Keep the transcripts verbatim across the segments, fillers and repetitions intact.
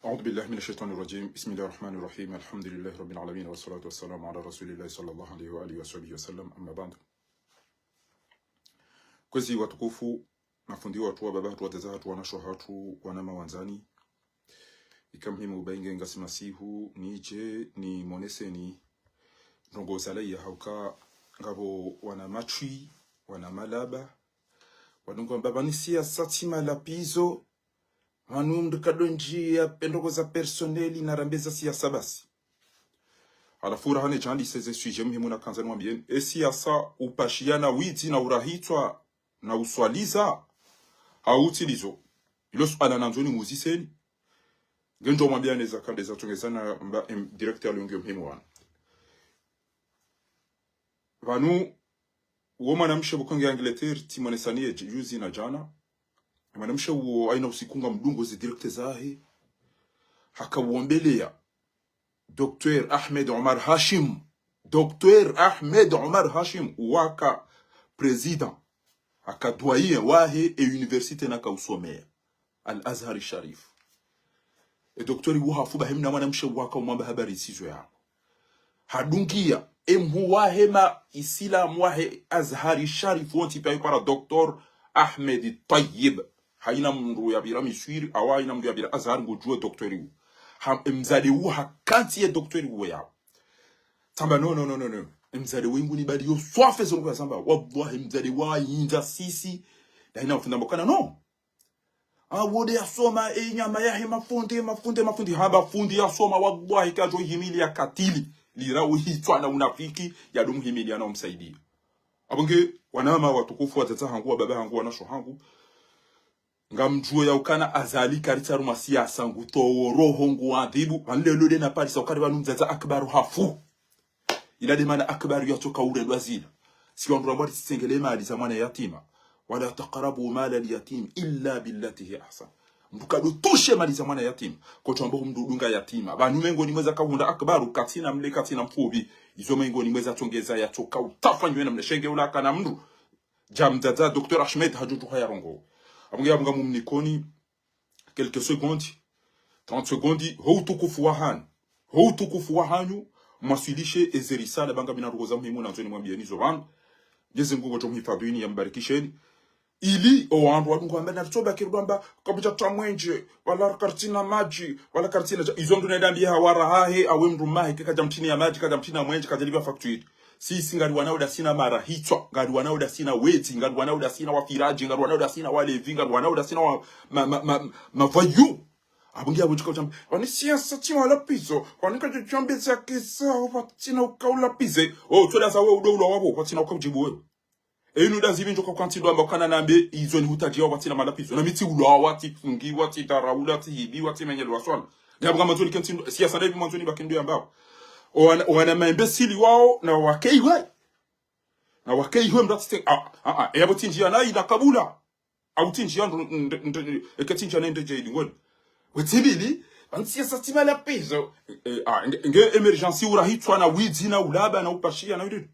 أعوذ بالله من الشيطان الرجيم. بسم الله الرحمن الرحيم. الحمد لله رب العالمين، والصلاة والسلام على رسول الله صلى الله عليه وآله وصحبه وسلم. أما بعد. Kwezi watukufu, mafundi watru, wababa hatru, wadzadze hatru, wanashe hatru, wanama wandzani. Ika muhimu bainge ngasi masihu, nije nimoneseni ndrongoo zalawa hauka ngapvo wana matwi, wana malaba, wadunga mbaba ni siasa tsi malapvizo, pvanu mndru kadondjia pe ndrongoo za personnel na rambe za siasa basi. Halafu rahana djandise ze sujet muhimu nakandza nimwambieni. E siasa upashia na widzi na urahitswa na uswaliza, hau tsi lizo? Ilo suala nandzo nimuziseni. Ngendjo mwambiani za kandre za tsongeza na mba, em, directeur alionge muhimu wana. Pvanu, uwo mwanamshe pvoko nge Angleterre, tsimonesani ye juzi na djana. Mwanamshe uwo haina usiku ngamdungo zi direct zahe. Haka uombeleya Docteur Ahmed Omar Hashim. Docteur Ahmed Omar Hashim, waka président, aka doyen wahe e université naka usomeya. Al-Azhar Sharif. E docteur uwo hafu bahi mna mwanamshe waka umwamba habari isizo yapvo. Hadungia, e mhuu wahe ma Islam wahe Azhar Sharif wontsi pia yukara Docteur Ahmed Tayyib. Haina mndru yapvira Miswiri, awa haina mndru yapvira Azhar ngudjuo docteur uwo. Ha, e mdzadze uwo hakantsi ye docteur uwo yapvo. Tsamba, no, no, no, no, no. E mdzadze wengu ni bali yo swafe zo nuka tsamba. Wallahi, mdzadze wa yindza sisi. Na ina mfunda mbokana, no. Awo nde yasoma, e nyama yahe mafundi, mafundi, mafundi. Hamba fundi yasoma, wallahi, kadjo himili ya katili. Lira uhitswa na unafiki, ya dumu himili ya na umsaidia. Apvo nge, wanama watukufu, wadzadze hangu, wababa hangu, wanashe hangu. Ngamdjuo ya ukana Azali karitsi harumwa siasa ngutowo roho nguadhibu. Pvanu lelo nde na parisa ukari pvanu mdzadze Akbar hafu. Ila nde mana Akbar yatsoka urendwa zila. Si wandru rambwa ritsitsengele mali za mwana yatima. ولا تقربوا مال اليتيم إلا بالتي هي أحسن. Mndru kadutushe mali za mwana yatima. Kotso amba humdudunga yatima. Pvanu mengoni mweza kahundra Akbar, katsina mle, katsina mfupvi. Izo mengoni mweza tsongeza yatsoka utafanywa na mle shenge ula kana mndru. Dja mdzadze, docteur Ahmed hadjudjuha yarongowa. Apvo nge apvo ngamumnikoni quelques secondes, trente secondes, ho utukufu wahanyu. Ho utukufu wahanyu, mwaswilishe eze risala, ba ngapvina ndrongoo za muhimu nandzo nimwambieni zo pvanu. Mwenyezi Mungu ngudjo mhifadhwini, yambarikisheni. Ili, o wandru wadunga wamba, na tsoba kiru amba, kapvadja twa mwenje, wala karitsina madji, wala karitsina dja-, izo mndru naidambi hawara hahe, awe mndru mahe, ke kadja mtsini ya madji, kadja mtsini ya mwenje, kadja liva facture. Sisi ngari wana uda sina marahitswa, ngari wana uda sina wezi, ngari wana uda sina wafiradji, ngari wana uda sina walevi, ngari wana uda sina wa, ma, ma, ma, mavayu. Apvo nge apvo tsuka utsamba, wani siasa tsi malapvizo, wani kadjo djwambe za kisa, watsina uka ulapvize. O, tsoda sa we udo ulwa wapvo, watsina uka udjibu we. E inu da zipvi ndjo ka kantsi ndo amba ukana nambe izo nihutadjia watsina malapvizo. Na mi tsi ulwa, tsi fungiwa, tsi daraula, tsi hibiwa, tsi menyelwa swala. Nge apvo ngama ndzoni kentsi ndo, siasa nda ipvi mwandzoni baki ndo yambao. O wana, o wana maimbécile wao, na wakeiwe. Na wakeiwe mndru atsite, a, a, a, e apvo tsi ndjia na ina kabula. Au tsi ndjia ndo, ndo, ndo, eke tsi ndjia na ndo dje ili ngoni. We tsi pvili, pvanu siasa tsi malapvizo. E, e, a, nge, nge émergence urahitswa na widzi na ulaba na upashia na widzi.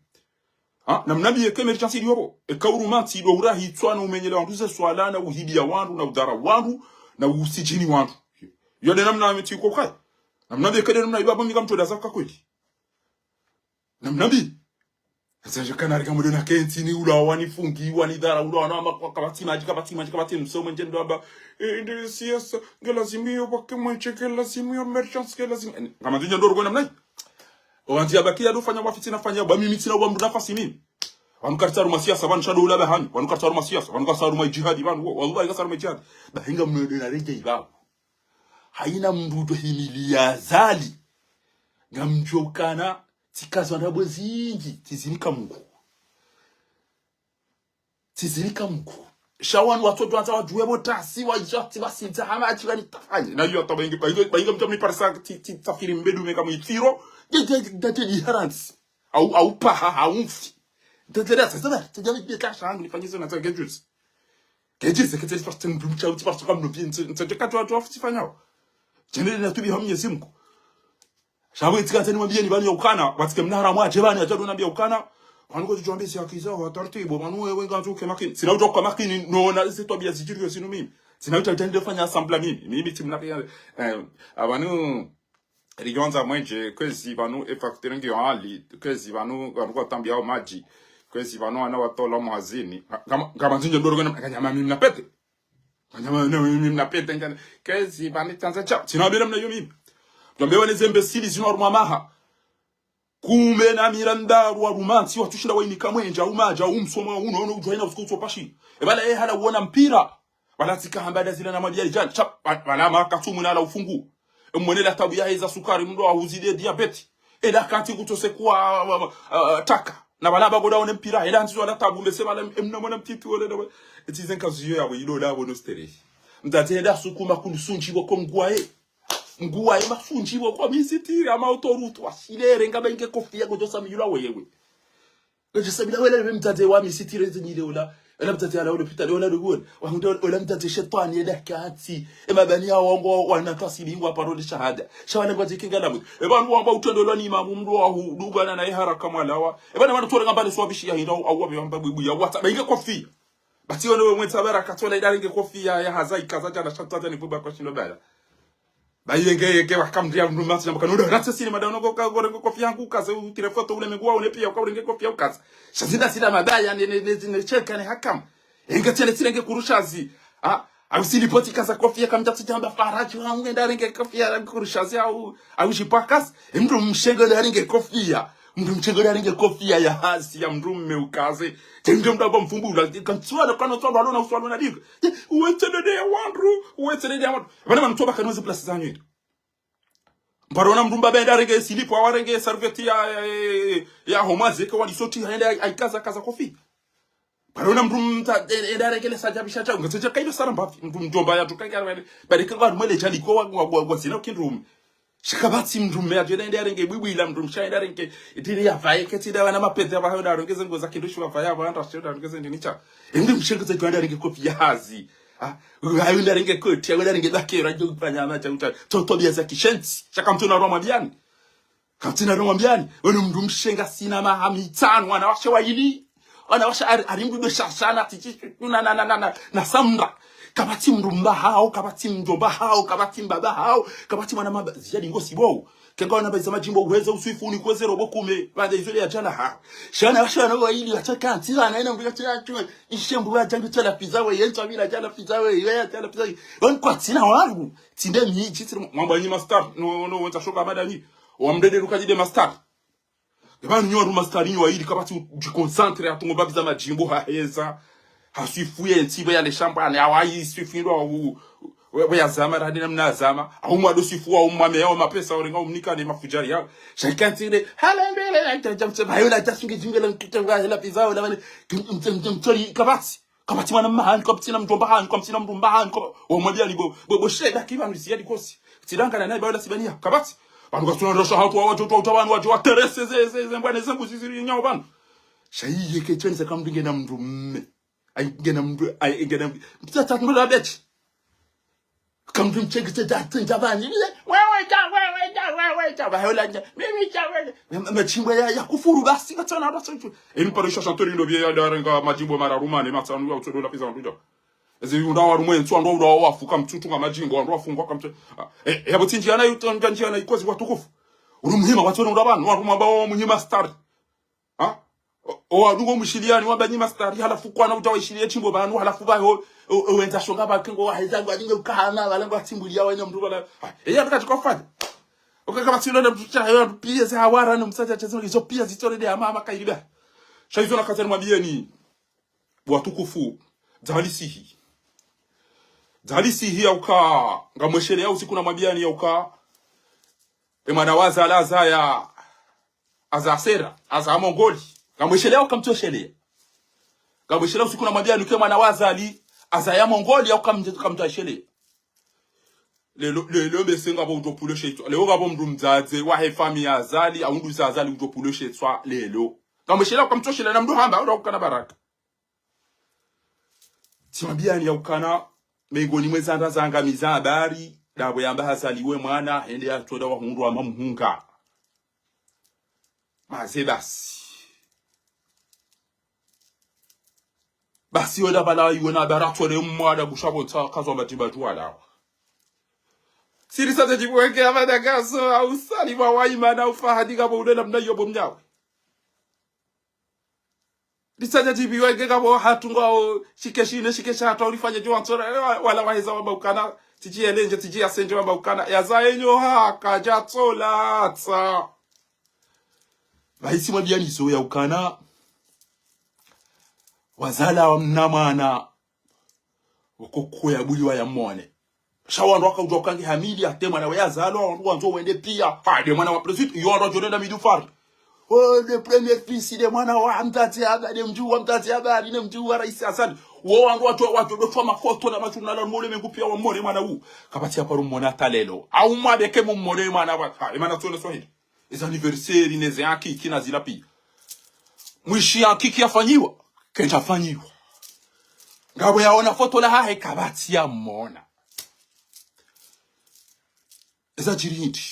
Ha? Namnambiye eka émergence iliyo pvo. Eka urumantsi ndo urahitswa na umenyele wandru ze swala na uhibiya wandru na udharau wandru na usidjini wandru. Yo nde namna mi tsi ko kaya. Namnambiye eka nde namna iyo apvo mi ngamtsoda zaka kweli. Namnambiye. Sasa kana rika mdo na kentsi ni ulawa ni fungiwa ni dharaulawa na amba kapvatsi madji, kapvatsi madji, kapvatsi msomo ndje ndo amba. E, nde siasa, nge lazimu yo pvake mwenje, nge lazimu yo émergence, nge lazimu. E, ngama ndunyo ndo rugo namna iyo. Owandzi yabaki yadofanya wafitina fanya, ba mimi tsina uwa mndru nafasi mimi. Wanu karitsi harumwa siasa, wanu sha ndo ula bahani, wanu karitsi harumwa siasa, wanu karitsi harumwa djihadi, wanu, wallahi karitsi harumwa djihadi. Bahi ngamno ndo na redjei pvapvo. Haina mndru udjo himiliya Azali. Ngamdjuo ukana, tsikazo ndrabo zindji, tsizinika Mungu. Tsizinika Mungu. Sha wanu watsodjwandza wadjuwe pvo tasi, wadja tsi basindza hama atsi wani tafanye. Na iyo hata baingi, baingi, baingi mdja mniparisa tsi, tsi, tsafiri mbedu meka mwitsiro. Dje, dje, dje, dje, dje, haransi. Au, au paha, au mfi. Dje, dje, dje, sasa, dje, dje, dje, kasha hangu, nifanyizo na tsage juzi. Kedje, ze ketse, tsi parse mdru mtsa, tsi parse kamno bien, tsi, tsi, tsi, katwa, twa, tsi fanyao. Djene na tubi ha Mwenyezi Mungu. Sha pvo itsi kantsi nimwambiyeni pvanu ya ukana, watsike mnahara mwadje pvanu yadjado nambiya ukana. Pvanu ko tsidjwambe si haki zawo, ha tartibu, pvanu wewe ngandzo uke makini. Tsina udjo uka makini, no, na zi twabiya zidjiriyo zinu mimi. Tsina uta uta ndofanya sambula mimi. Mimi tsimna pia, eh, apvanu, riyondza mwenje, kwezi pvanu e facture ngiyo hali, kwezi pvanu, pvanu kwatambia o madji, kwezi pvanu wana watola mwazini. Ngama, ngama nzinje ndoro ngena, nganyama mimi na pete. Nganyama na mimi na pete, ngana, kwezi pvanu tsanza chao. Tsina wabela mna yo mimi. Djambe wane zembe sili zinu harumwa maha. Kume na mira ndraru wa rumantsi, watsushinda wainika mwenje, au madji, au msoma, uno, uno, udjwa ina usiku utso pashi. E pvala e hala uona mpira. Pvala tsika hamba nda zila na mali ya ijana. Sha, pva-, pvala maka tsumu na ala ufungu. E mwone la tabu ya heza sukari, mndru ahuzide diabète. E la kati kutsose kuwa, ah, ah, ah, taka. Na pvala bagoda one mpira, e la ndzizo ala tabu, mbese pvala, e mna mwana mtiti wole na wa-, e tize nkaziyo yawe, ilo la wono stere. Mdzadze e la sukuma kunu sundji woko mgwaye. Mgwaye mafunji woko misitiri, ama autoroute, wa silere, nga ba inge kofia, ngodjo samiyula wewe. Ngodjo samiyula wewe, we mdzadze wa misitiri, ze nyile ola. Ola mdzadze ala ola pitali, ola luguwe. Wa hunde ola mdzadze shetwani, e la kati. E mabani ya wangu, wana tasili, ngwa parole shahada. Sha wana ngwa zikinga la mut. E pvanu wamba utrendo lwa ni imamu mndru wa hu, dugana na e haraka mwalawa. E pvanu wanu tore ngamba le swabishi ya hinda, au, au wabe wamba bwibu ya wata. Ba inge kofia. Basi wone we mwentsa bara katsola idarenge kofia ya haza ikaza djana sha tata ni buba kwa shindo bala. Ba yenge yenge wakamdria mndru masi namba kanoda ratse sini mada uno ko ka gorenge kofia yangu ukaze utire foto ule mengwa one pia uka urenge kofia ukaze. Sha zinda sila mabaya ne, ne, ne, ne cheka ne hakam. Enge tsene tsirenge kurushazi. Ah, au sili poti kaza kofia kamdja tsudjamba faraji wa nge ndarenge kofia kurushazi au, au jipakasi. E mndru mshenge ndarenge kofia. Mndru mshenge ndarenge kofia ya hazi ya mndru mme ukaze. Tenge mndru amba mfumbu ula, kantsuwa na kano tsuwa alo na uswa alo na dingo. Uwetse dede ya wandru, uwetse dede ya wandru. Pvana manu tsoba kanoze place zanyu. Mbarona mndru mba benda renge silipo, awa renge serviette ya, ya, ya, ya homaze ke wali soti, hende ai-, aikaza kaza kofia. Mbarona mndru mta, e-, enda renge le sajabisha cha, ngatseja kailo sara mbavi, mndru mdjomba ya tuka ngara wale. Bari kanga mwele jali kwa, kwa, kwa, kwa sina kindru. Sha kapvatsi mndru mme adjele ende arenge bwibwi la mndru mshe ende arenge, ndiri ya vaye, ketsi nda wana mapete ya vahe, nda arenge ze nguo za kindru shi wa vaye, ava nda shi nda arenge ze ndini cha. Ende mshenge ze djwanda arenge kofia ya hazi. Ah, ayo nda arenge koti, ayo nda arenge bakera, djo kufanya ama cha uta. Tso twabiya za kishenzi. Sha kamtsuna roma mbiani. Kamtsina roma mbiani. Wenu mndru mshenga sina maha mitsanu, wanawashe wayili. Wanawashe ari, ari mndru ndo shashana, titi, na, na, na, na, na, na samra. Kapvatsi mndru mba hawo, kapvatsi mdjomba hawo, kapvatsi mbaba hawo, kapvatsi mwana mamba, ziyadi ngosi bo. Kenga wana baiza madjimbo, uweze uswifu, ni kweze robo kume, baada izo le ya djana ha. Sha wanawashe wana wayili, watsaka, ntsi wana ina mbuya tsaka, ishe mbuya djangu tsala pizza we, yentsa bila tsala pizza we, ye tsala pizza we. Wan kwatsina wangu, tsinde mi, tsitsiri mwamba nyi master, no, no, wentsa shoka mada nyi. Wamdede luka dide master. Eba nyo ru master nyo wayili kapvatsi udjiconcentré atungo babiza madjimbo haheza. Haswifu ye ntsi be ya le shamba ne awayi swifu ndo u, we, we ya zama radi na mna zama. Au mwado swifu wa umwa me ya mapesa orenga umnika ne mafujari yao. Sha ikantsi ne, hala mbele na ita jamse, bayo na jasunge jimbe la nkita wa hela pizza wala wale. Mtsori kapvatsi. Kapvatsi mwana mma hanyu, kapvatsi na mdjomba hanyu, kapvatsi na mdrumba hanyu, kapva-, wamwambia ni bo, bo, bo sheda ki pvanu ziyadi kosi. Tsidangana naye bayo la sibaniya, kapvatsi. Pvanu kasuna ndrosha hatu wa wadjo, twa uta pvanu wadjo, waterese ze, ze, ze, mbwane ze mbuzi ziri nyao pvanu. Sha iye ke tsheni se kamdru ngena mndru mme. Ai, ngena mndru, ai, ngena mndru. Mtsatsa mndru la betshi. Kamdru mshenge tse dja, tse dja pvani. Wewe dja, wewe dja, wewe dja. Bayo la dja. Mimi dja, wewe. Ma-, ma-, madjimbo ya, ya kufuru basi, katsona basi. Emi paro isha chantori ndo biye ya darenga madjimbo mara rumane, matsanu ya utsodo la pizza ndo dja. Ezi unda wa rumwe, ntsu ndo unda wa wafu, kamtsutu nga madjimbo, ndo wafungwa kamtsu. Ah, eh, eh, ya botsi ndjiana yuto, ndjiana ikozi watukufu. Uru muhima, watsono unda pvanu, wa rumwa ba wa munyima star. Ha? O, o, wadungo mshiliani, wamba nyi master, halafu kwana uta waishiliye shimbo pvanu, halafu baho, o, o, wendza shonga pvake ngo waheza ngo adinge ukahana, pvala ngo atimbulia wena mndru pvala. Ha, eya, ndika tiko fanya. Ukaka pvatsilo na mndru cha, eya, piya ze hawara, no msaja, chazi, izo piya zitsole de ama, ama kailiba. Sha izo na kaza nimwambiyeni, watukufu, dzalisihi. Dzalisihi ya uka, ngamweshelea usiku namwambiyani ya uka, e mwana wa Azali azaya, aza sera, aza mongoli. Ngamweshelea uka mtsu eshelea. Ngamweshelea usiku namwambiyani ke mwana wa Azali, azaya mongoli ya uka mtsu, uka mtsu eshelea. Lelo, lelo mbese ngapvo udjo pvulwa shetswa. Leo ngapvo mndru mdzadze, wahe famiyi ya Azali, au nduza Azali udjo pvulwa shetswa, lelo. Ngamweshelea uka mtsu eshelea na mndru hamba, au ukana baraka. Tsimwambiyani ya ukana, mengoni mwe zanda zangamiza habari, ndapvo yamba hazaliwe mwana, hende yatsoda wahundru wa mamuhunga. Maze basi. Basi wenda pvala iwe na bara tole mwana busha bonta kazo madimba tu walawa. Siri sa tadjibu weke ya madagaso, au sali wa waima na ufahadi kabo ude namna iyo bo mnyawe. Lisadja djibiwa nge kabo hatru ngwao shike shine, shike shatru, ulifanya djuwa ntsora, eh, wa-, wala waheza wamba ukana, tsidji ya lendje, tsidji ya sendje wamba ukana, ya za enyo ha, kadja tsola, tsa. Pvahisi mwa biyaniso ya ukana, wazala wa mna mwana, woko kuya buliwa ya mone. Sha wandru wakaudjuwa uka nge hamili, hata mwana we yazalwa, wandru wandzo wende piya. Ha, nde mwana wa président, iyo wandru wadjo nenda midufari. Oh, le premier fils, nde mwana wa Hamzati Abari, nde mdjuhu wa Hamzati Abari, nde mdjuhu wa Raisi Azali. Wo wandru wadjo, wadjo dofwa mafoto na madjuna la mole mengu piya wamone mwana wu. Kapvatsi ya paro mmona hata lelo. Au mwa beke mumone mwana wa, ha, emana tsone swahili. Eze anniversaire, neze ankiki na zila piya. Mwishi ankiki yafanyiwa, kendja fanyiwa. Ngapvo yaona foto lahahe kapvatsi ya mona. Eza djiri hindri.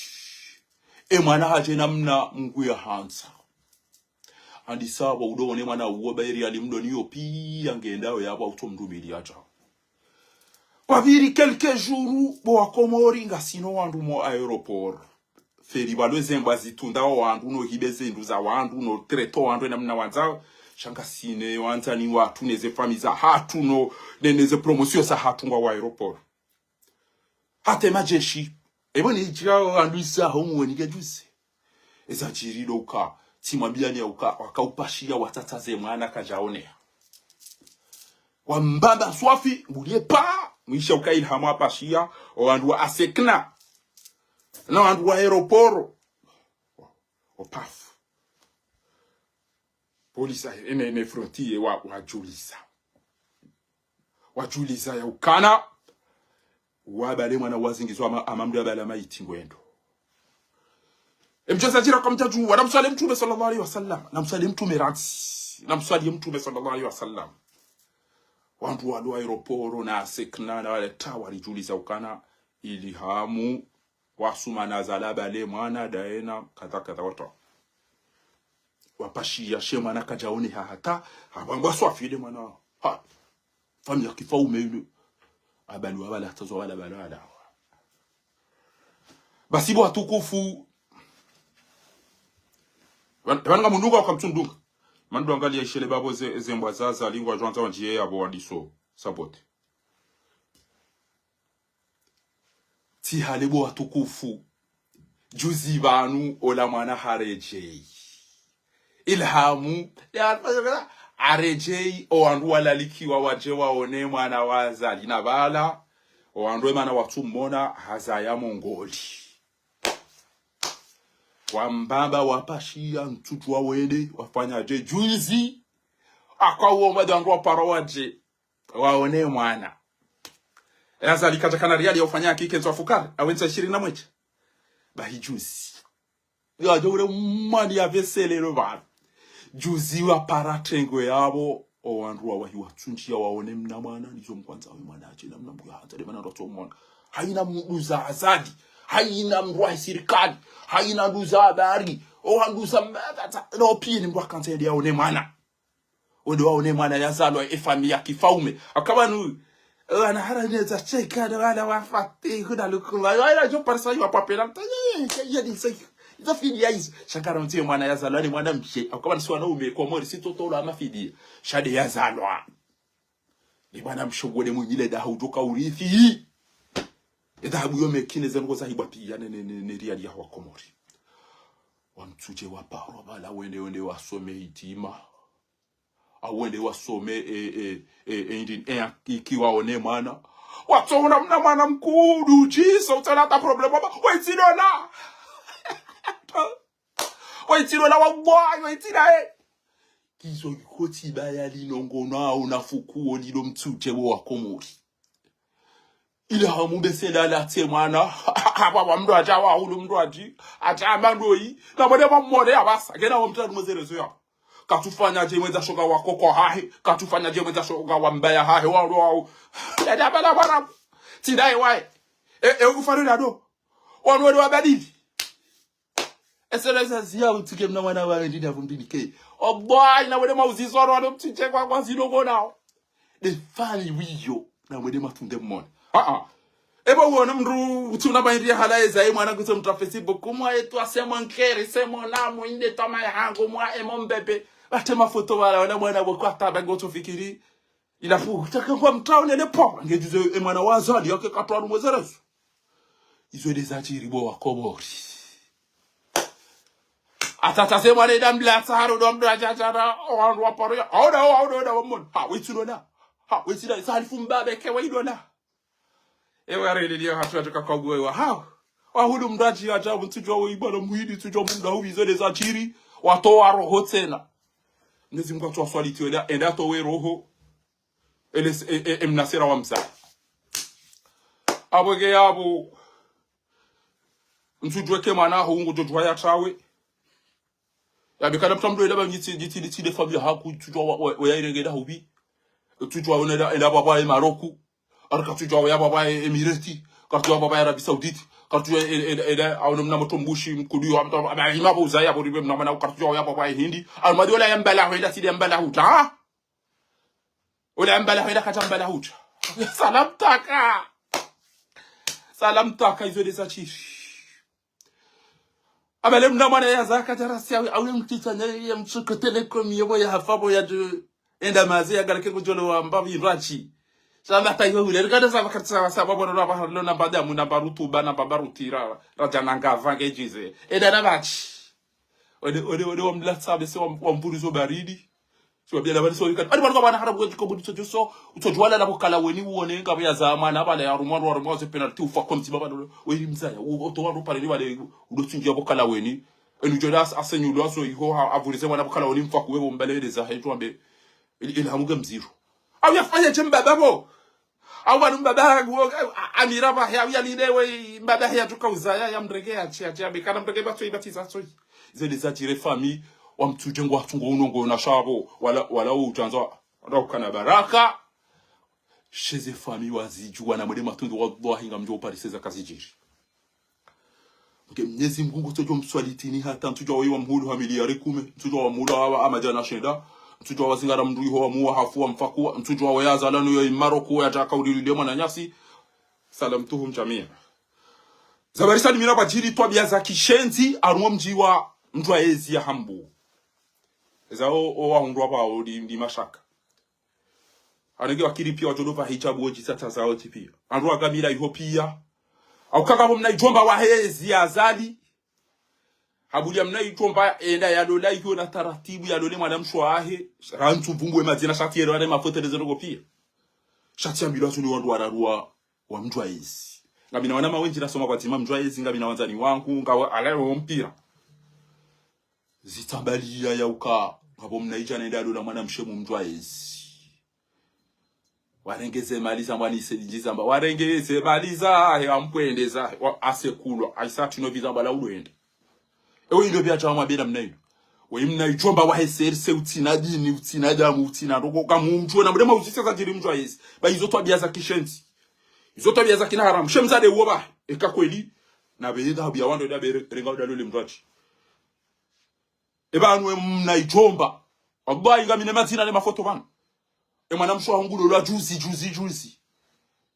E mwana hadje namna Mngu ya handza. Handisa pvo udo one mwana uwo bayiri alimdo niyo piya ngendao yapvo utso mdrumili hadja. Kwapviri quelques jours, bo wa Komori ngasina wandru mo aéroport. Feri balwe zembwa zitunda wandru, no hibe zendru za wandru, no trete wandru namna wandzao. Sha ngasina wandzani watru neze famille za hatru, no, ne, neze promotion za hatru ngwa wa aéroport. Hata madjeshi. Ebo ni djira wandru isa homu wenike djuzi. Eza djiri ndo uka, tsimwambiyani ya uka, wakaupashiya watsatsaze mwana kadjaoneha. Wambamba swafi, bulie pa, mwisha uka Ilhamu apashiya, o wandru wa ASECNA. Na wandru wa aéroport. O pafu. Police, ene, ene frontier wa, wadjuliza. Wadjuliza ya ukana. Wabale mwana wazingizwa ama, ama mdru yabala mayiti ngwendo. Emdjeza djira kwa mdjadju, wana mswali Mtrume sallallahu alayhi wa sallam. Na mswali Mtrume rantsi. Na mswali Mtrume sallallahu alayhi wa sallam. Wandru walo aéroport na ASECNA na wale ta walidjuliza ukana Ilhamu wasuma na zala bale mwana daena kadha kadha wata. Wapashiya she mwana kadjaoneha hata, hapvangwa swafi le mwana. Ha. Famille ya kifaume ile. Abalu abala tazo wala bala wala. Basi bo watukufu. Wan-, wanu nga mundunga waka mtsundunga. Mandru angaliya ishele babo ze, zembwa zaza lingwa djwandza wandjiye yapvo wandiso. Sabote. Tsi hale bo watukufu. Djuzi pvanu ola mwana haredjeyi. Ilhamu, ya, haredjeyi, o wandru walalikiwa wadje waone mwana wa Azali na pvala, o wandru emana watsu mona hazaya mongoli. Wambamba wapashiya ntsutsu wawende, wafanya dje djuzi, aka uwo mwade wandru wapara wadje. Waone mwana. E Azali kadja kana riali ya ufanya hakike nzo afukari, awentsa ishirini na mwedja. Bahi djuzi. Yo adjo ule mwani ya veselelo pvanu. Djuzi wapara tengwe yapvo, o wandru wawahi watsundjiya waone mna mwana, nizo mkwandza we mwana hadje namna mbuya hata, le mwana ndo tso mwana. Hayina mndru za Azali, hayina mndru wa sirikali, hayina mndru za habari, o wandru za mba-, za-, no piya ni mndru akandza yende yaone mwana. Wende waone mwana yazalwa e famille ya kifaume. Aka pvanu, wana haraneza sheka, wana wafati, kuna lukuma. Wana djo parisa yo apapela. Mta, ye, ye, ye, ye, ni se. Izo fidiya izo. Shakara mtsi mwana yazalwa ni mwana mshe. Aka pvanu si wanaume Komori, si toto la mafidiya. Sha nde yazalwa. Ni mwana mshe ngwende mwinyile dahabu udjoka urithi. E dahabu yo mekine zenu ko zahibwa piya ne, ne, ne, ne riali ya wa Komori. Wamtsudje waparwa pvala wende, wende wasome itima. Awende wasome, e, e, e, e, indi, e, iki waone mwana. Watsoona mna mwana mkuu, djisa, utsala hata problème, wamba, waitsi lola. Waitsi lola, wa bwa, waitsi la, e. Kizo ikoti baya linongonao na fukuo lilo mtsudje wo wa Komori. Ilhamu bese lala tse mwana, hapvo wa mndru hadja wa hulu mndru hadji, hadja hamba ndoyi, na mwende mwa mwone apvasa, kena wa mtanu mwe zerezo yapvo. Katsufanya dje mwendza shoka wa koko hahe, katsufanya dje mwendza shoka wa mbaya hahe, wa, wa, wa. Yadja pvala mwana, tsi ndaye waye. E, e, ukufanya nado. Wanu wale wabadili. Ese leza ziya utsike mna mwana wawe ndini apvo mdini ke. O bwa, ina wale mauzizo wanu wale mtsitse kwa, kwa zilo konao. de fani wiyo, na mwende matsunde mmone. Ah, ah. Eba uona mndru, utsi una baindria hala eza, e mwana kutso mndru wa Facebook, kumwa etu asemo nkeri, semo namu, inde tama ya hangu, mwa emo mbebe. Ate mafoto wala, wala mwana wako ataba ngotso fikiri. Ila fu, taka kwa mtaone le po, ngejuze e mwana wa Azali, yake katwa rumwezerezo. Izo de zadjiri bo wa Komori. Atata se mwana eda mlatsa haro do mndru ajajara, o wandru wa paro ya. Aona, aona, aona, aona, wamona. Ha, wetsi lona. Ha, wetsi da, isa halifu mbabe ke wa ilona. Ewe arele liya hatu hatu kakagwe wa. Ha, wahulu mndru adji ajabu, ntsudjwa we ibala muhidi, ntsudjwa mndru ahubi izo de zadjiri, watowa roho tsena. Mwenyezi Mungu atsuwaswaliti wenda, enda atowe roho. Ele, e, e, e mnasera wa mza. Abo ke abo. Ntsudjwe ke mwana aho ungu djodjwa ya tawe. Ya bikana mtsa mndru eda ba njitsi, njitsi, njitsi de famiya haku, ntsudjwa wa, wa, wa ya irenge da hubi. Ntsudjwa wona eda, eda baba e Maroku. Ari katsudjwa wa ya baba e Emireti. Katsudjwa baba e Arabie Saoudite. Katsudjwa e, e, e, eda, awo mna moto mbushi, mkudu yo, amta, aba, ima bo uzaya, bo ribe mna mana, katsudjwa wa ya baba e Hindi. Ari madi ola ya mbala, wenda tsi de mbala huta, ha? Ola ya mbala, wenda kata mbala huta. Salam taka. Salam taka, izo de zadjiri. Abale mna mwana ya zaka jarasi awe, awe mtitsa ne ya mtsuko telekom yebo ya hafa bo ya dju. Enda maze ya garake kudjolo wa mbavi rachi. Samba ta yo hule, rikada sa bakati sa, sa babo na ba halo na badamu na barutuba na babarutira, raja na ngava ngejize. Enda na bachi. Ode, ode, ode wa mlatsa bese wa, wa mburi zo baridi. Tsi wabia labari so, ikati. Ari bari kwa bana harabu wezi ko budi tsojo so, utsodjwala na bukala weni uone, ngabo ya zamana, bala ya rumwa, rumwa, rumwa, ze penalty, ufa kwa mtsiba, bala, weni mzaya, u-, utowa ro pare ni bale, udo tsingi ya bukala weni. Enu djoda as-, asenyu lo aso iho, ha, avurize wana bukala weni mfa kuwe, bo mbele ele za, hetu ambe, ele, ele hamuge mziro. Au ya fanya dje mbaba bo? Au wanu mbaba, wo, a-, amira ba, ya, ya lile we, mbaba ya tuka uzaya, ya mrege ya, chia, chia, be, kana mrege ba, tsoi, ba, tsi za, tsoi. Zele zadjiri fami, wa mtsudje ngo watsungo unongo na shabo, wala, wala udjanza, wala ukana baraka. Sheze fami wazidjuwa na mwende matsundu wallahi ngamdjo uparise za kazidjiri. Nge Mnyezi Mngu ngutsodjo mswalitini hata ntsudjuwa weyi wa mhulu ha miliyari kume, ntsudjuwa wa mhulu wa, wa madjana shenda, ntsudjuwa wa zingara mndru iho wa muwa hafu wa mfakuwa, ntsudjuwa weyi azalwa nuyo imaroku ya taka ulilile mwananyasi. Salamtuhum jamia. Zabarisa ni mira badjiri twabiya za kishenzi, harumwa mdji wa Mdjwaezi ya Hambu. Eza o, o wahundrwa pvao ndi, ndi mashaka. Anenge wakiri piya wadjolo pva hijabu wodjisa tsa zao tsi piya. Wandru wagamila iho piya. Au kaka bo mna idjomba wahe ezi ya Azali. Habuliya mna idjomba enda yalola iho na taratibu yalole mwana mshe wahe. Rantsu pvumbu we madzina shati yero wane mafoto nde zero piya. Shati yambilwa zuni wandru wararu wa wa Mdjwaezi. Ngamina wana mawendji nasoma pvadzima Mdjwaezi, ngamina wandzani wangu, ngawa alayo wo mpira. Zitsambaliya ya uka, ngapvo mna idjana enda yalola mwana mshe mu Mdjwaezi. Warenge ze mali za mwana ise ndji zamba. Warenge ze mali zahe, ampvwende zahe. Wa, asekulwa. Aisa tsi no pvi zamba la ulwende. Ewe ilo pvi ya tsawa mwabela mna ilo. Weyi mna idjomba wahe serise utsina dini, utsina damu, utsina ndrongo. Kamu mdjuwe na mdema uzise zadjiri Mdjwaezi. Ba izo twabiya za kishenzi. Izo twabiya za kina haramu. She mzade uwo ba. Eka kweli. Na beye dhahabu ya wandru eda be re-, renga uda lole mdru atsi. Eba anu we mna idjomba. Wallahi ngamina madzina ne mafoto pvanu. E mwana mshe wahangu lolwa juzi, juzi, juzi.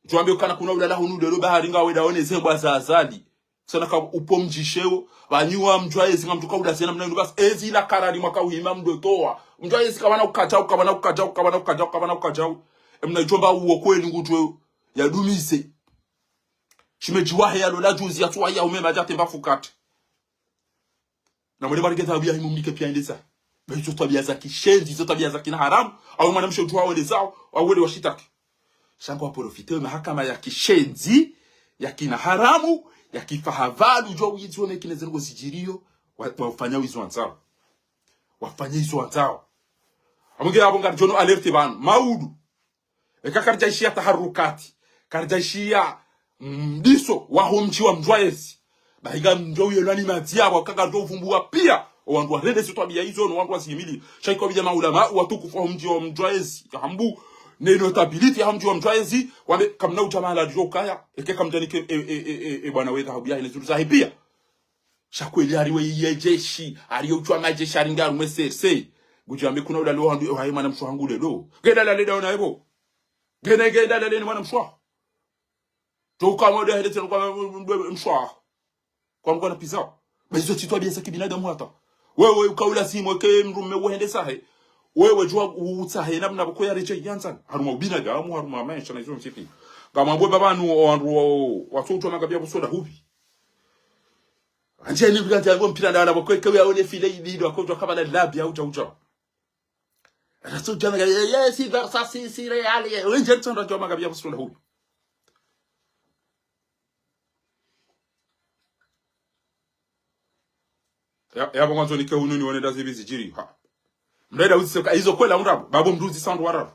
Djwambe ukana kuna ulala hunu lelo bahari ngawe daone zembwa za Azali. Sana ka upvo mdjisheo, pvanyuwa Mdjwaezi ngamtsuka uda zena mna inu basi. Ezi la karari mwaka uhima mdo towa. Mdjwaezi kapvana ukadjau, kapvana ukadjau, kapvana ukadjau, kapvana ukadjau. E mna idjomba uwo kweli ngudjuwe yadumize. Shimedji wahe yalola juzi yatsuwa ya umema djate mba fukate. Na mwende mwarenge dhahabu yahe mumnike piya yende zahe. Ba izo twabiya za kishenzi, izo twabiya za kina haramu. Awe mwana mshe udjuwa wende zao, awe wende washitaki. Sha ngwa profite we mahakama ya kishenzi, ya kina haramu, ya kifahavala, udjuwa uyidzi wone kine ze ndrongo zidjiriyo, wa, wafanya izo wandzao. Wafanya izo wandzao. Amwenge apvo ngaridjono alerte pvanu. Maudu. Eka karidjaishiya taharukati, karidjaishiya mdiso waho mdji wa Mdjwaezi. Bahi ngamdjo uyelwa ni madzi yapvo, kaka ndo uvumbuwa piya. O wandru warende zi twabiya izo, no wandru wazihimili. Sha ika wabidja maulama, watukufu waho mdji wa Mdjwaezi, ya Hambu, ne notabilité yaho mdji wa Mdjwaezi, wambe kamna udja mahala djo ukaya, eke kamdjanike, e, e, e, e, e, bwana we dhahabu yahe ne zuru zahe piya. Sha kweli hari we iye jeshi, hari yo utwa majeshi, hari ngarumwe sese. Ngudjambe kuna ulalo handu, haye mwana mshe wahangu lelo. Ngeda lale daona ebo. Ngene ngenda lele ni mwana mswa. Toka mode hele tsena kwa mswa. Kwa mkwana pizao. Ba izo tsi twabiya za kibinadamu hata. Wewe ukaulazimu eke mdrume wende sahe. Wewe djuwa utsahe namna pvoko yaredjeyi yandzani. Harumwa ubinadamu, harumwa maesha na izo ntiti. Ngamwambo pvapvanu owandru wa, wa, watsotswa magabiya busoda hupvi. Andjeni pvika ndjango mpira ndawala pvoko eke uyaone file ibido, akodjwa kabala labi, audja, audja. Raso djana, ye, ye, si, sa, si, si, reali, ye. Wendje tsandra djwa magabiya busoda hupvi. Ya, ya, pvo mwandzo nike hunu niwone nda zipvi zidjiri, ha. Mrenda uzise ka, izo kwela undrabo, babo mdru uzisa wandru wararu.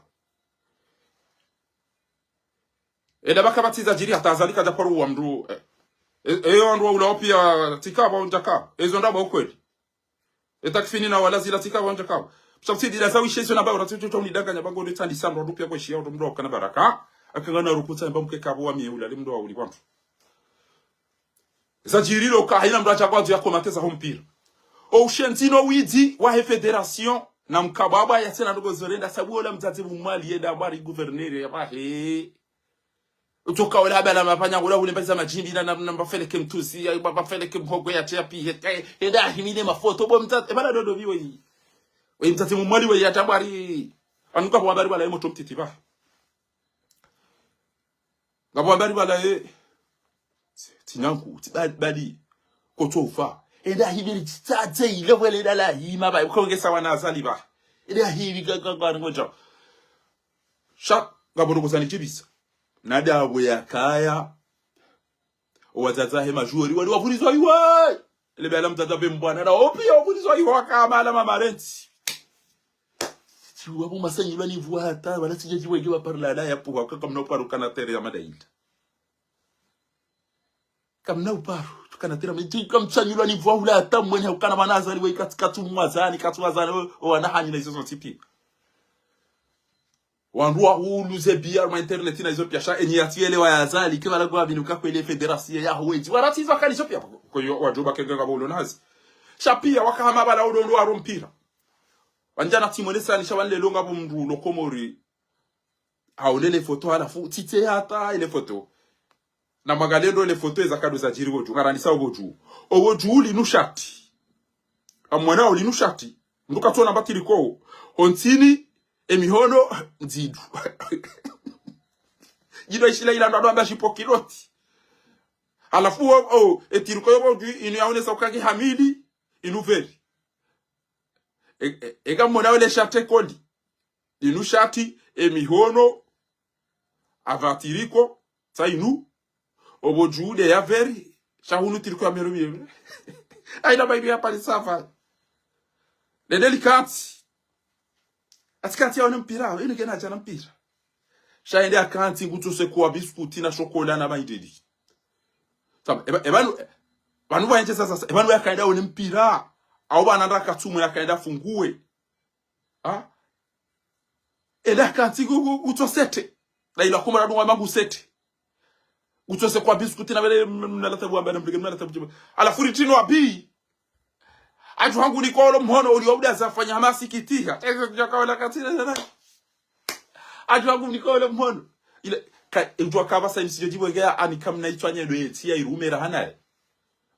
Enda pvaka pvatsi zadjiri hata Azali kadja paro wa mdru, eh. E, e, wandru wa ulawa piya tsi kapvo ndjaka, ezo ndrabo ukweli. E takfini na wala zila tsi kapvo ndjaka. Psha psi dila za wishe izo namba, ora tsi tsi tsi unidanganya pvangu, ndo tsandisa mdru wa dupia kweshiya, ndo mdru wa kana baraka. Akangana rukutsa mba mke kapvo wa miye ula, le mdru wa uli pvantru. Zadjiri lo ka, hayina mdru adja kwandzo ya komate za ho mpira. O ushenzi no widzi wa he fédération, na mkababa ya tsena ndrongo zorenda, sabu ola mdzadze Mmwali yenda Mmwali gouverneur ya pvahe. Utsoka ola abala mapanya, ola ule mbaza madjimbi na, na, na mbafeleke mtsuzi, ya mbafeleke mhogwe ya tsia pihe, eh, yenda ahimile mafoto, bo mdzadze, ebala dodo viwe yi. We mdzadze Mmwali we ya tambwari, anuka bo habari bala ye moto mtiti ba. Ngapvo habari bala ye, tsi nanku, tsi bali, bali, kotso ufa. Enda hibiri tsitsadze ile wele dala hima ba, ukongesa wana Azali ba. Enda hibi ka, ka, ka, ngoja. Sha, ngapvo ndrongo zanidjibisa. Nada we yakaya, owadzadze wahe majori, wali wavulizwa iwe. Ele bela mdzadze pve mbwana, na opiya wavulizwa iwe, waka mala mamarentsi. Tsi wapvo masanyilwa ni vwa hata, wala tsidja djiwege wa parla la ya puha, ka kamna uparu kana tere ya madainda. Kamna uparu, tukana tere, mtsi kamsanyilwa ni vwa hula hata, mwenye ukana mana Azali we katsi, katsu mwazani, katsu wazani, o, o, wana hanyi na izo zontsi piya. Wandru wa hulu ze biya harumwa internet na izo piya sha, enyi ya tsi yelewa ya Azali, ke bala gwa binu ka kwele fédération ya hwezi. Wara tsi izo kali izo piya, kwa hiyo wadjo ba kenge ngapvo ulo nazi. Sha piya, waka hama bala ulo ndo waro mpira. Wandjana tsi mwene sani sha wanle lo ngapvo mdru lo Komori. Haone le foto halafu, tsitse hata ile foto. Na mwangalie ndo le foto eza kado zadjiri pvo dju, ngarandisa pvo dju. Opvo dju linu shati. Amwana linu shati. Nduka tsona mbatiriko. Ontsini, emihono, ndzidu. Ndzidu ishila ila ndo amba shipo kiloti. Halafu, o, o, etiriko yo pvo dju, inu yaonesa uka nge hamili, inu veri. E, e, eka mwana ole shati koli. Inu shati, emihono, apvatiriko, tsa inu, opvo dju nde ya veri, sha hunu tiriko ya mero miye. Hayina ba inu ya pari safa. Nende likantsi. Atsikantsi yaone mpira, inu kena djana mpira. Sha yende akantsi ngutsose kwa biskuti na shokola na maideli. Saba, eba, ebanu, banu ba yende sasa, ebanu yakaenda one mpira. Au bana nda katsumwe yakaenda funguwe. Ha? Ela kantsi ku, ku, kutsosete. Na ila kumara dunga mangu sete. Kutsose kwa biskuti na bele, m-, m-, mnalata buwa mbele, mrege, mnalata buwa. Halafu ritino abi. Adju hangu nikolo mhono, uli wa uda zafanya hama sikitiha. Eze kujaka wala kantsi na, na, na. Adju hangu nikolo mhono. Ile, ka, udjua kaba sa imisijo djibu egea, ani kamna itswanye ndo yetsi ya irumera hanaye.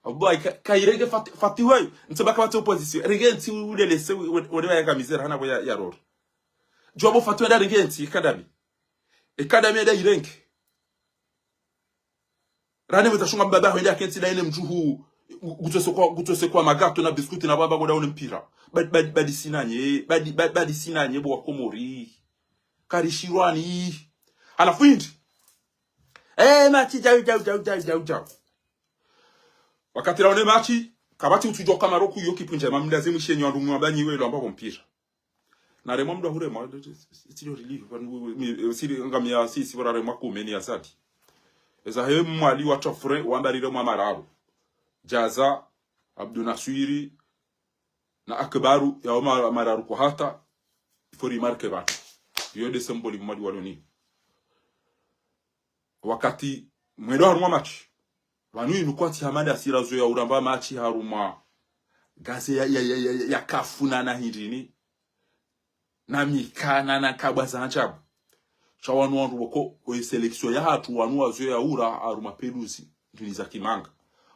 Abo, ka, ka irenge Fati-, Fatihu wayo. Ntse baka watsi opposition. Renge ntsi ulelese, we, we, we, ya kamizera hana bo ya, ya roro. Djua bo Fatihu wenda renge ntsi, kadami. E kadami yenda irenge. Rane mweza shunga mbaba wende akentsi na ine mdjuhu. Kutsose kwa, kutsose kwa magato na biskuti na baba koda one mpira. Badi, badi, badi sinanye, badi, badi, badi sinanye bo wa Komori. Karishirwani. Halafu indi. Eh, matshi, jau, jau, jau. Wakati raone matshi, kapvatsi utsudjua ka Maroku yo kipvundja, mamda ze mwishenyi wandru mwa banyi we lwamba bo mpira. Na remwa mdru ahure mwa, it's your relief, pvanu, mi, siri ngamia sisi, bora remwa kume ni Azali. Eza he Mwali wa Tofre, wamba riremwa mararu. Jaza, Abdu Naswiri, na Akbaru, yao ma-, mararu kwa hata, il faut remarquer pvanu. Yo nde symbole Mwali waloni. Wakati mwendo harumwa matshi. Pvanu inu kwatsi hamada sira zo ya uramba matshi harumwa gaze ya, ya, ya, ya, ya kafu na na hindrini. Na mikana na kabwa za ajabu. Sha wanu wandru woko, oye sélection yahatru wanu wazoweya ura harumwa peluzi, nduni za kimanga.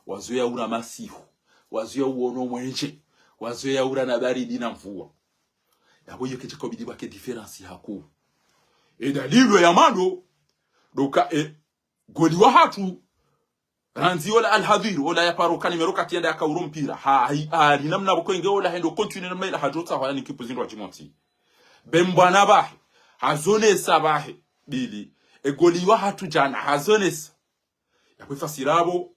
Wazoweya ura masihu. Wazoweya uono mwenje. Wazoweya ura na baridi na mvua. Yapvo iyo ketsika ubidi pvwake différence hakuu. E dalili ya mwando, ndo uka, e, goli wahatru, randzi ola Al Hadhir, ola yaparo ka numéro quatre yende yakauro mpira. Ha, ha, ha, ni namna pvoko enge ola hendo continuer namna ila hadjotsaha hwaya ni kipu zindru wadjimontsi. Be mbwana pvahe, hazonesa pvahe, bili. E goli wahatru djana, hazonesa. Yapvo ifasiri yapvo.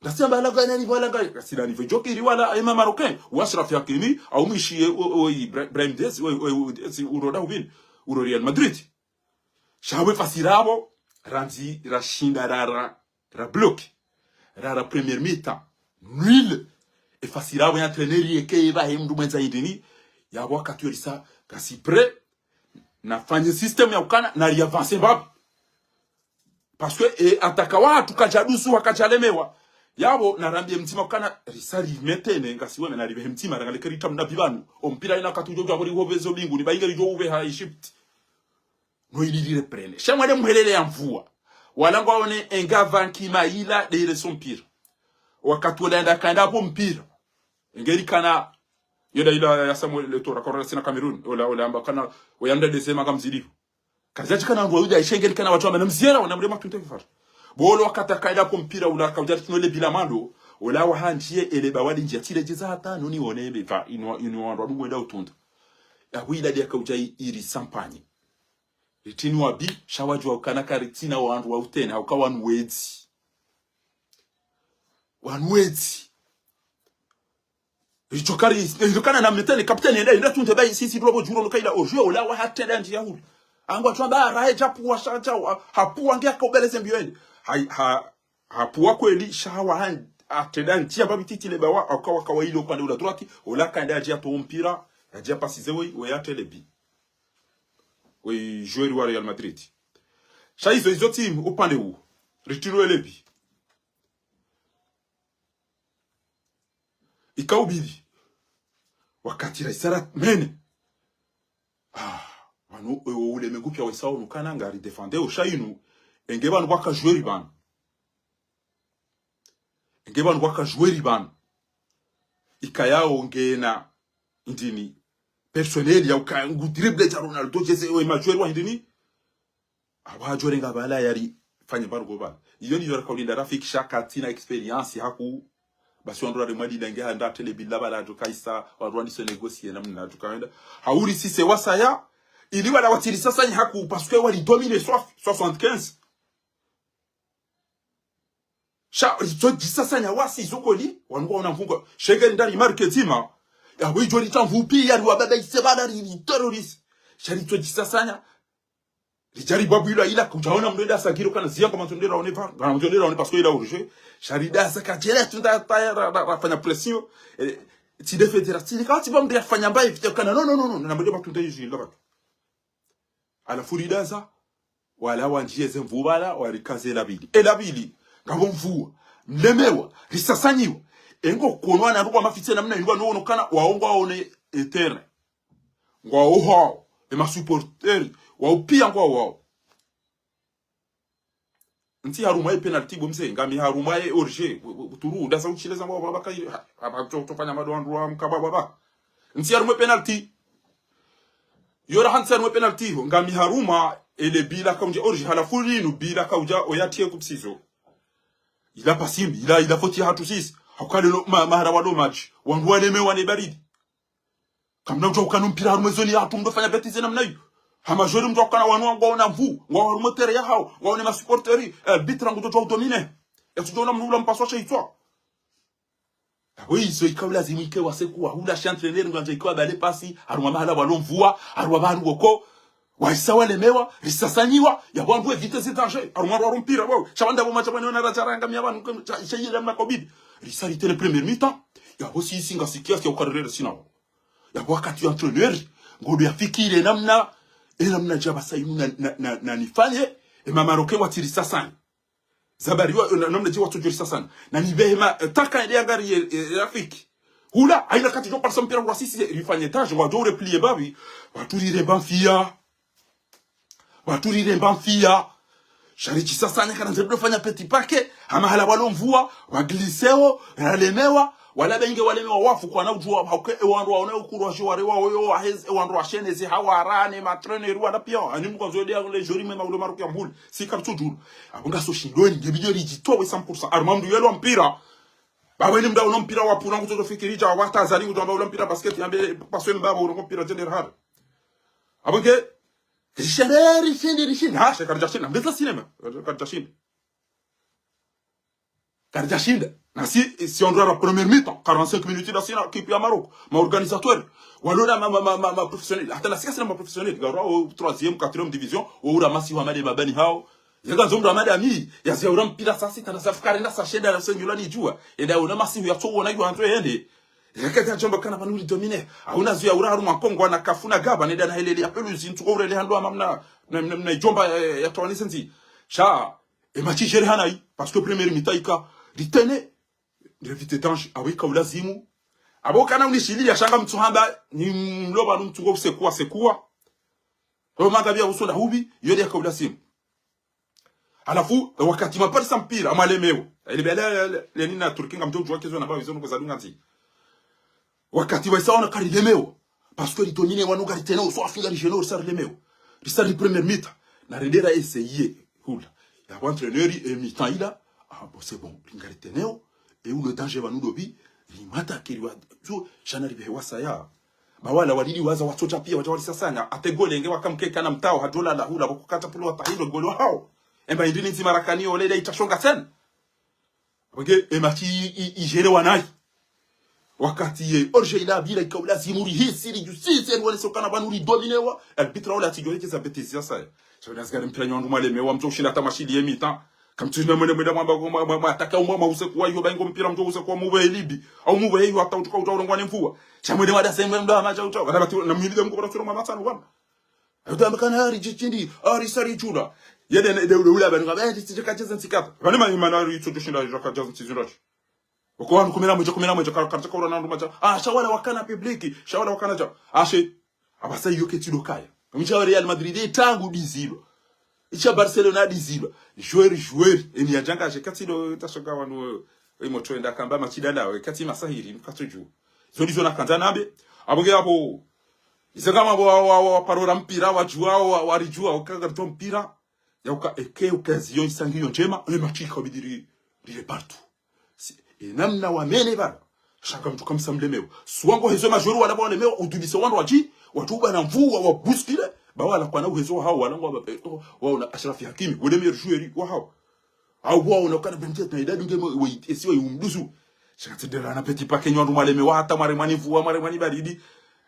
Ngasi amba alanga nani pvo alanga, ngasi nani pvo Djokiri wala Imam Marocain, wa Ashraf Hakimi, au mwishiye, o, o, Ibra-, Ibrahim Desi, o, o, o, Desi, uro Daubin, uro Real Madrid. Sha pvo ifasiri yapvo, randzi, rashinda, ra, ra, ra bloqué. Ra, ra première mi-temps. Nul. Ifasiri yapvo ya entraîneur yeke pvahe mndru mwendza indini. Yapvo wakati yo risa, ngasi prêt. Nafanye système ya ukana, nari avancer mbapvi. Parce que, e, attaquant wahatru kadjadusu, wakadjalemewa. Yapvo, narambiye mdzima ukana, risa ri maintenir, ngasi weme naripvehe mdzima, rangaleke ritamu na pvipvanu. O mpira ina wakati udjo djwa kuri uhovezo mbinguni, ba inge ridjo upveha Egypte. No ili ri reprendre. Sha mwade muhelele ya mvua. Wala ngwaone enga pvanki maila de ile so mpira. Wakati ola yenda kaenda pvo mpira. Enge rikana, yo dalili ya Samuel Eto'o, rakorora sina Cameroun. Ola, ola amba kana, oyanda dezema kamzilifu. Kazidja tsikana wandru wa Yuda, ishe enge rikana watru wamba na mziera, wana mrema tunte kifara. Bo ola wakati akaenda pvo mpira ula, kaudja tsi no le bila mwando, ola wahandziye ele ba wali ndziya tsile djeza hata, noni one ebe, pva, inu, inu wandru wanu wenda utunda. Yapvo idadi yakaudja i-, iri sampanye. Ritini wa bi, sha wadjuwa ukana karitsina wandru wa utena, uka wanu wedzi. Wanu wedzi. Ritso kari, ritso kana na mtene, kapiteni yenda, yenda tunde bayi, sisi tulo bo djuro no kaila ojo, ola wahatrenda ndziya hulu. Angu atwamba, rahe djapuwa, sha dja, ha, hapuwa nge akaubeleze mbiyo yende. Hai, ha, hapuwa kweli, sha wahan-, hatrenda ndziya mbapvi titi le bawa, hauka waka wa ile upande ula droite, ola kaenda yadjiya to mpira, yadjiya pasi ze we, we yatele bi. We joueur wa Real Madrid. Sha izo, izo timu, upande uwo. Ritiro ele bi. Ikaubidi. Wakati raisara mene. Ah, pvanu, e, o ulemengu pia waisao nukana ngari défendre o sha inu. Enge pvanu pvwaka joueur pvanu. Enge pvanu pvwaka joueur pvanu. Ikayao ngena indini. Personnel ya uka ngu dribble dja Ronaldo djeze we ma joueur wa indini. Apvo hadjo renga pvala yari fanye mbarugo pvala. Iyo ndiyo rakaulinda Rafiki sha katsina expérience hakuu. Basi wandru wari mwadi dange handa tele bila pvala hadjo kaisa, wandru wandise négocier namna hadjo kaenda. Hauri sise wasaya, ili wala watiri sasa nyi hakuu, parce que wali dominer soif, soixante-quinze. Sha, ritso djisasanya wasi izo koli, wanu waona mvungo. Shenge ndari marke dzima. Yapvo idjo rita mvupi, yari wababa ise pvala ri, ri terroriste. Sha ritso djisasanya. Ridjari babu ila ila, kudjaona mndru enda sagiro kana ziya ngoma ntsondera one pva, ngoma ntsondera one parce que ila urge. Sha ridasa kadjele tunda taya ra, ra, rafanya pression. Eh, tsi defetera, tsi kawa tsi ba mndru yafanya mbaye vite kana, non, non, non, non, na mndru matunda izi ila pvatu. Halafu ridaza, wala wandjiye ze mvua pvala, warikaze la pvili. E la pvili, ngapvo mvua, mlemewa, risasanyiwa. Engo kono wana rukwa mafitse namna indwa no ono kana, waongo waone e terrain. Ngwao hao, e ma supporters, wao pia ngwao hao. Ntsi harumwa ye penalty bo mze, ngami harumwa ye hors-jeu, bu-, bu-, buturu, ndasa uchileza mwa baba kai, ha, ha, ha, to-, tofanya mado wandru wa mkaba baba. Ntsi harumwa ye penalty. Yora ha ntsi harumwa ye penalty ho, ngami harumwa ele bila kaudja hors-jeu, halafu linu bila kaudja oyatie kupsizo. Ila pasimbi, ila, ila foti hatru sisi. Haukale no, ma, mahara walo match. Wandru walemewa ne baridi. Kamna udjo ukana mpira harumwa zone yahatru mdo fanya bêtise namna iyo. Hama jori mdo ukana wanu ngwaona mvu, ngwao harumwa terrain yahao, ngwaone ma supporters, eh, arbitre ngudjo udjo udominer. Yatsudjo ona mndru ula mpaswa sha itswa. Apvo izo ikao lazimu ike wase kuwa hula sha entraîneur ngwandza ike wabale pasi, harumwa mahala walo mvua, harumwa pvanu woko, waisa walemewa, risasanyiwa, yapvo wandru éviter ze danger, harumwa walo mpira wao, sha wandza pvo match pvwene wana radjaranga mia pvanu, sha, sha yile mna covid. Risa rite le première mi-temps, yapvo sisi ngasi kiasi ya ukarere sinao. Yapvo wakati yo entraîneur, ngodo yafikiri namna, e namna djaba sa inu na, na, na, na nifanye, e ma Marocains watsiri sasanya. Zabari wa, na, namna dje watsodjori sasanya. Na nipvehe ma, eh, taka ende yangari ye, ye, ye Rafiki. Hula, haina kati djo parisa mpira hula sisi, rifanye danger, wadjo replier mbapvi, waturi remba mfia. Watsu riremba mfiya. Sha ridjisasanya kana ndziro ndo fanya petit paquet, ha mahala walo mvua, wagliseo, ralemewa, wala benge walemewa wafu kwana udjua, hauke ewandru waona ukuru wa shiware wa oyo, waheze, ewandru washeneze, hawarane, matreneri, wala piya, ani mkwanzo ede ya le jori mema ulo maruku ya mbuli, si kapsu djuru. Apvo ngaso shindoni, nge bidjo ridjitowe cent pour cent. Aruma mndru yelo mpira. Bawe ni mda uno mpira wa pura, ngutso fikiri dja, wata zali ngutso amba ulo mpira basket, yambe, paswe mbaba ulo mpira gender hard. Apvo nge, rishende, rishende, rishende. Ha, she karidjashinda. Mbeza sinema. Karidjashinda. Karidjashinda. Na si, si on doit la première mi-temps, quarante-cinq minutes, la sina, équipe ya Maroc, ma organisateur. Walona ma, ma, ma, ma, ma professionnel. Hata na sika sina ma professionnel. Garwa o troisième, quatrième division, o ura masi wa made mabani hao. Yeka nzo mndru amade ami, ya ziya ura mpira sa sita na sa fukare na sa shenda na sa nyula ni djua. Enda una masi ya tso wona yu anzo yende. Yeka ya djomba kana pvanu uri domine. Auna ziya ura harumwa Kongo na kafuna gaba, nenda na helele ya peluzi, ntsuko urele handwa mamna, na, na, na djomba ya, ya, ya tawani senzi. Sha, e match jere hanayi, parce que première mi-temps ika, ritene, revite danger, awe ika ulazimu. Apvo kana unishili ya shanga mtsuhamba, ni mloba nu mtsuko usekua, sekua. Kwa manga biya usonda hubi, yode ya kaulazimu. Halafu, wakati mwaparisa mpira, mwalemewa. Ile bela, le, le, le, nina Turki ngamdjo djua kezo na bawa izo nuko za dunga nzi. Wakati wa isa wana karilemewa. Parce que ridomine wanu ngaritrene, so afinga rijeno, risa rilemewa. Risa ri première mi-temps. Na rendera essayer. Hula. Ya wa entraîneur, e mi-temps ila. Ah, bon, c'est bon. Ringaritreneo. E ulo danger wanu dobi. Rimata kiri wa. Zo, shana ribehe wasaya. Bawala walili waza watsodja piya, wadja walisasanya. Ate gole nge wakamkeka na mtao, hadjola la hula, pvoko kata pule watahilo gole wahao. Emba indrini ndzima rakani ole, ila itashonga tsena. Apvo nge, e match i, i, ijere wanayi. Wakati ye, orje ila bila ika ulazimu rihisi, ridjusise, riwonese ukana pvanu ridominewa. Arbitre ole atsidjo rekeza bêtise ya saya. Sha wana zigari mpira nyi wandru mwalemewa, mtso ushinda hata mashili ye mi-temps. Kamtsu shina mwende mwende mwamba, mwa, mwa, mwa, ataka umwa, mwa usekua, iyo baingo mpira mtso usekua mupve libi. Au mupve iyo hata utsuka utsa ulongwa ne mvua. Sha mwende mwada sembe mdo ama dja utsa. Wana bati, na mwili de mko bara tsuro mwa matsano wana. Ayo damba kana hari jijindi, hari sari chula. Yede ne, de, de, ula bani, ngabe, eh, tsi, tsi, kacheza ntsikata. Pvani ma, imana hari itso djoshinda, djoka, djoka, ntsi zindji. Wako wanu kumi na mwedja, kumi na mwedja, ka, ka, ka, ura na wandru madja. Ah, sha wala wakana public, sha wala wakana dja. Ah, she, apvasa iyo ketsi ndo kaya. Mdja wa Real Madrid, eh, tangu dizilwa. Isha Barcelona dizilwa. Joueur, joueur. Eni ya djanga, she, katsi ndo, tashoka wanu, eh, imo tso enda kamba, match ila lawe, katsi masahiri, mkatso dju. Zo ndizo nakandza nambe. Apvo nge apvo. Ize kama wa, wa, wa, wa parora mpira, wadjuao, wa, waridjuao, uka ngaritso mpira. Ya uka eke, uka ziyo isangiyo ndjema, e match ika bidi ri, ri partout. Si, e namna wamene bala. Shaka mtsuka msa mlemewa. Suwango hezo majori wala ba walemewa, udubisa wandru wadji, wadjuba na mvua, wa, wa bousculer. Bawala kwana uhezo hao, wala ngwa ba, eh, oh, waona Achraf Hakimi, wole meilleur joueur wahao. Au waona ukana Benzema na idadi nge mwe, we, esi we umdusu. Shaka tsidera na petit paquet nyi wandru mwalemewa, hata mwaremwa ni mvua, mwaremwa ni baridi.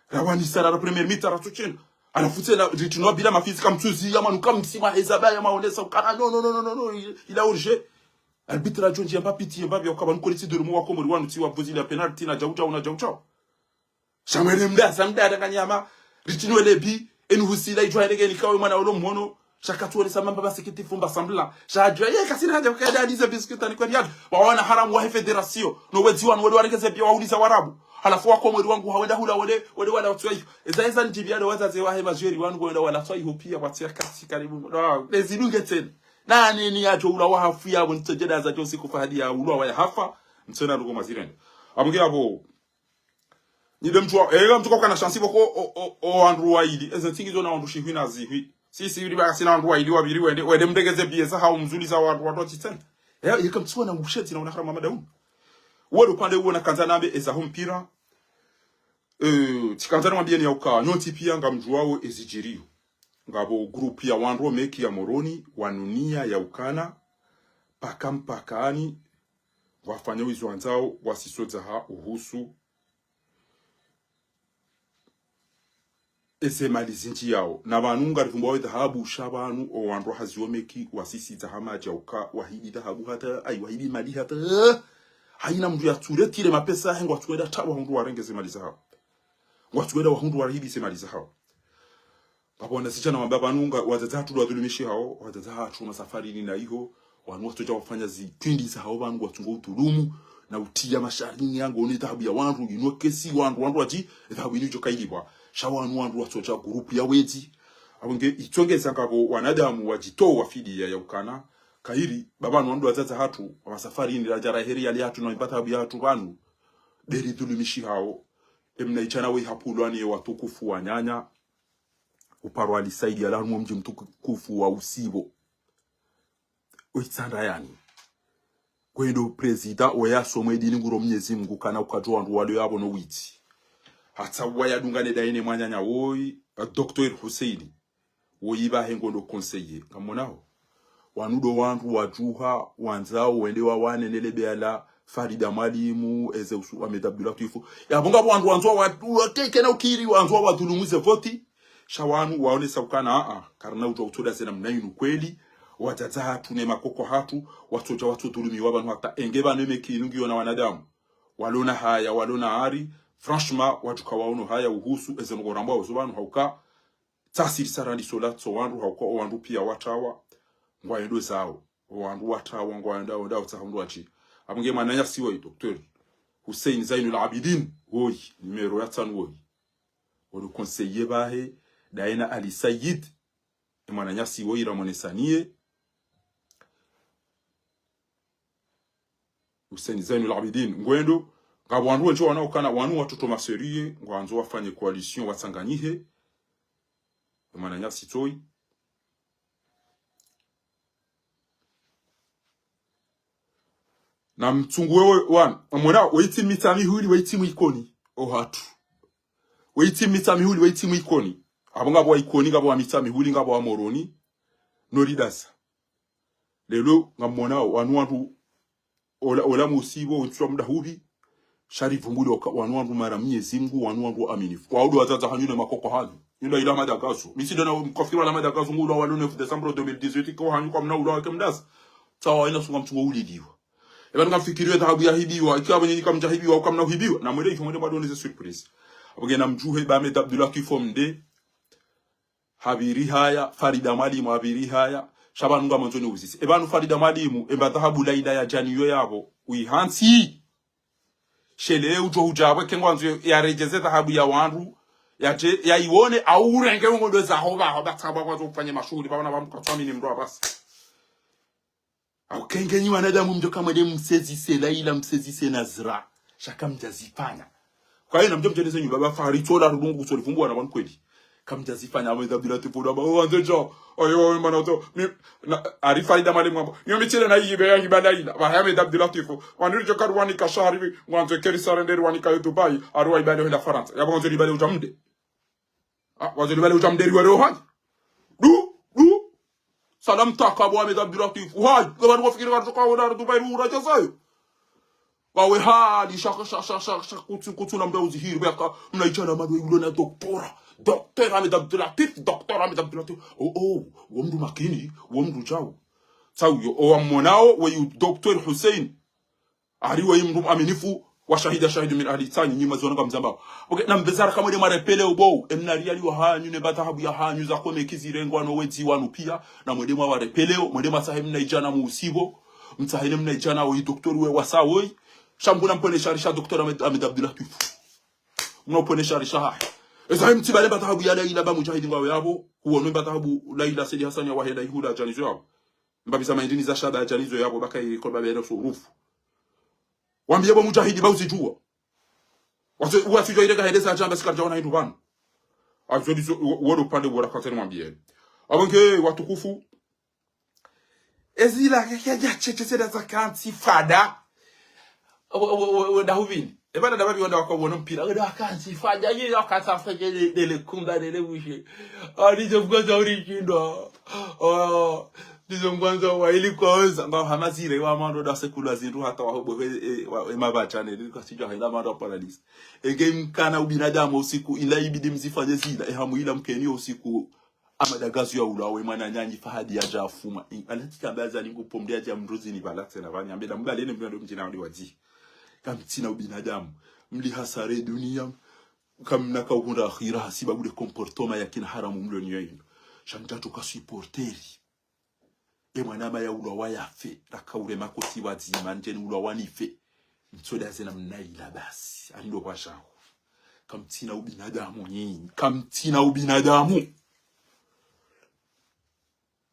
Rawanisara la première mi-temps ratsotshinda. Halafu tsena, ritrino bila mafizi kamtsuzi, ya manu kamsima heza baya maonesa, ukana, non, non, non, non, non, non, il, il a hors-jeu. Arbitre adjondji yamba pitié, yamba biya ukaba nuko litsi duru mwa Komori wanu tsi wa buzila penalty na djau djau na djau djau. Sha mwele mda, sa mda, danga nyama, ritrino lebi, enu husila idjwa hereke ni kawe mwana olo mhono, sha katsuwonesa mamba masikiti fumba sambla. Sha adjwa, ye, kasina hadja, kaya dadi ze biscuit ani kwa Riyad. Wawana haramu wahe fédération. No wedzi wanu wede warekeze piya wauliza Warabu. Halafu wa Komori wangu hawenda hula wede, wede wala watswa iho. Eza, eza ndjibi yado wazaze wahe majori wanu wenda wala tswa iho piya watsia kasi karibu. No, lezi dunge tsena. Nane ni yadjo ula wahafu yabo ntsodjeda za djosi kufahadi ya ulwa wa ya hafa. Ntsona luko mazirende. Amuge abo. Nyi de mtsu wa, ega mtsu ka ukana chance pvoko o, o, o wandru wayili. Eze ntsingi zo na wandru shihwi na zihwi. Si, si, yili baka sina wandru wayili, wabili wende, wende mdegeze biye za hao mzuli za wandru, wandru wa tsitsena. Ega, yeka mtsu wa na ushetsi na una harama madaunu. Uwe upande uwo nakandza nambe eza ho mpira. Eh, tsikandza namwambieni ya uka, nyontsi piya ngamdjuwao ezidjiriyo. Ngapvo groupe ya wandru wa meki ya Moroni, wanuniya ya ukana, paka mpakani, wafanya wizo wandzao, wasisodza ha uhusu, eze mali zindji yao. Na pvanu ngaripvumbuwa we dhahabu, sha pvanu o wandru wa hazi wo meki, wasisidza ha madji ya uka, wahidi dhahabu hata, ayi, wahidi mali hata, hayina mndru yatsuretire mapesa yahe ngwatsuwenda ta wahundru warenge ze mali zahao. Ngwatsuwenda wahundru warihidi ze mali zahao. Pvapvo wanazidjana wamba pvanu nga wadzadze hatru ndo wadhulumishihao, wadzadze hatru masafarini na iho, wanu watsodja wafanya zitwindi zahao pvanu ngwatsungo udhulumu, na utiya masharini yango one dhahabu ya wandru, inu kesi wandru, wandru wadji, dhahabu inu idjo kayilipvwa. Sha wanu wandru watsodja groupe ya wedzi, Apvo nge itsongeza ngapvo wanadamu wadjitowa fidiya ya ukana, kayiri, ba pvanu wandru wadzadze hatru, wa masafari ini radja raheri yali hatru na ipata habu ya hatru pvanu, be ridhulumishihao, emna idjana we ihapvulwa ni watukufu wananya, uparwa Ali Said yalawa harumwa mdji mtukufu wa Usibo. Oitsandra yani. Kwendo prezida, oya somwe dini nguro Mnyezi Mngu kana ukadjo wandru wale yapvo no witsi. Hata waya dungane daine mwananya woyi, a Docteur Hussein. Woyi pvahe ngondo conseiller. Kamonao. Wanu ndo wandru wadjuha, wandzao, wende wawane nele beyala, Farida Mwalimu, eze usu Ahmed Abdulatifu. Yapvo ngapvo wandru wandzao wa, wateke na ukiri, wandzao wadhulumu ze voti. Sha wanu waonesa ukana, a, a, karina udjuwa utsoda zena mna inu kweli, wadzadze hatru ne makoko hatru, watsodja watsodhulumiwa pvanu hata enge pvanu emeki inu ngiyo na wanadamu. Walona haya, walona ari, franchement, watsuka waono haya uhusu, eze ndrongo rambwao zo pvanu hauka, tsasiri sarandi sola tso wandru hauka, o wandru piya watrawa, ngwayendo zao, o wandru watrawa, ngwayendo, wenda utsaha mndru watsi. Apvo nge mwananyasi woyi, Docteur Hussein Zainul Abidin, woyi, numéro ya tsanu woyi. Olo conseiller pvahe, daina Ali Said, e mwananyasi woyi ramonesaniye. Hussein Zainul Abidin, ngwendo, ngapvo wandru wendji wanao ukana, wanu watoto maseriye, ngwandzo wafanye coalition, watsanganyihe. E mwananyasi tsoyi. Na mtsungu wewe wana, mwona, weitsi mitsa mihuli, weitsi mwikoni, o hatru. Weitsi mitsa mihuli, weitsi mwikoni. Apvo ngapvo wa Ikoni, ngapvo wa mitsa mihuli, ngapvo wa Moroni, no lidasa. Lelo, ngamwona, wanu wandru, ola, ola musibo, utswa mda hubi, shari vumbuli oka, wanu wandru mara Mnyezi Mngu, wanu wandru aminifu. Kwa udu wadzadze hanyu ne makoko hanyu. Nyunda ila madagazo. Mi tsidona mkafiri wala madagazo, ngulwa wanu neuf décembre deux mille dix-huit, kwa hanyu kamna ulwa wake mdasa. Tsawa ina sunga mtsungu uliliwa. Eba ngamfikiriyo dhahabu yahibiwa, ikiwa pvo nyinyi kamdjahibiwa, ukamna uhibiwa. Na mwele ifo mwele mwadoneze surprise. Apvo nge namdjuhe ba Ahmed Abdulatifu mde. Hapviri haya, Farida Mwalimu hapviri haya. Sha pvanu ngamwandzo niuzise. Eba nu Farida Mwalimu, emba dhahabu Laila yadjaniyo yapvo. Uihantsi. Shele udjo hudja apvo ke ngwandzo yaredjeze dhahabu ya wandru. Yadje, yaiwone, au urenge ungondo zaho pvaho, ba tsaba kwandzo ufanye mashuhuli, pvapvana pvamkatwamini mndru apvasa. Au ke ngenyi wanadamu mdjo kamwende msezise Laila, msezise Nazra. Sha kamdjazifanya. Kwa hiyo namdjo mdjeneze nyumba ba Fari tsola rudungu kutsolivumbua na pvanu kweli. Kamdjazifanya Ahmed Abdulatifu ndo amba, o, wandze dja. Ayo, mana uto, mi, na, ari Farida Mwalimu amba. Nyo mi tsile na ibe ya hiba Laila. Ba Ahmed Abdulatifu. Wanu ridjo karuwanika shahari, ngwandzo keri sarende ruwanika yo Dubai, aruwa ibale hwenda Farantsa. Yapvo ngwandzo ibale udja mde. Ah, wandzo libale udja mderi wa roho hadi. Du, du. Salam taka bo Ahmed Abdulatifu. Hai, ngapvanu wafikiri kari toka wona Dubai ru raja zayo. Wawe hadi, shaka, shaka, shaka, shaka, shaka, kutsu, kutsu na mda uzihiri, beka, mna idjana madwe ulo na doktora. Docteur Ahmed Abdulatifu, Docteur Ahmed Abdulatifu. Oh, oh, wo mndru makini, wo mndru djau. Tsawu yo, o wamonao, weyu Docteur Hussein. Ari wayi mndru mwaminifu, wa shahida shahidun min ahli, tsanyi, nyi mwaziona ngamzambao. Ok, na mbezara kamwende mwarepele ubou, emna riali wa hanyu, ne ba dhahabu ya hanyu, za kome kizirengwa no wedzi wanu pia, na mwende mwawarepeleo, mwende mwatsahe mna idjana muusibo, mtsahe ne mna idjana woyi doktori we wasa woyi, sha mngu na mpvone shari sha doktori Ahmed, Ahmed Abdulatifu. Mna mpvone shari sha hahe. Eza mtsi bale ba dhahabu ya Laila ba mujahidi ngwawo yapvo, huono ba dhahabu Laila Said Hassan ya wahenda ihula djanizo yapvo. Mbapvi za mahindini za shaba ya djanizo yapvo baka iko babe ya surufu. Wambiye bo mujahidi ba uzidjuwa. Wasi, wasidjuwa ile kahedesa adjamba sika djaona hindru pvanu. Azo ndizo, wo, wo ndo upande bora katsani mwambiye. Apvo nge watukufu. Ezila, ke, ke, ya, che, che, se da za kantsi fada. Wo, wo, wo, wo, nda hupvini. Eba nda, nda pvapvi wanda wakawono mpira. Wanda wakantsi fada. Ye, wakantsi fada, le, le, le kumba, le, le bushe. Ah, ndizo mkwanza uri shindwa. Ah, ndizo mkwanza wa ili kwaonza. Nga hama zire wa mando da sekula zindru hata wa hobo, e, e, wa, e, mabacha ne. Ndiko sijwa hila mando wa paradise. Enge mkana ubinadamu usiku, ila ibidi mzifanye zila. E hamu ila mkeni usiku. Ama dagazu ya ulawe mwananyanyi Fahadi yadja afuma. In-, alati kamba ya zali ngu pomde yadja mdruzi ni pvala tsena pvani. Ambe da mbale ne mbale mdjina wali wadzi. Kamtsina ubinadamu. Mli hasare dunia. Kamna ka uhundra akhira hasibabu le comportement ya kina haramu mlo niyo yinu. Sha mtatu ka supporteri. E mwanama ya ulawa yafe. Raka ule makoti wadzima ndjeni ulawa nife. Mtsoda zena mna ila basi. Alindo kwa shaho. Kamtsina ubinadamu nyinyi. Kamtsina ubinadamu.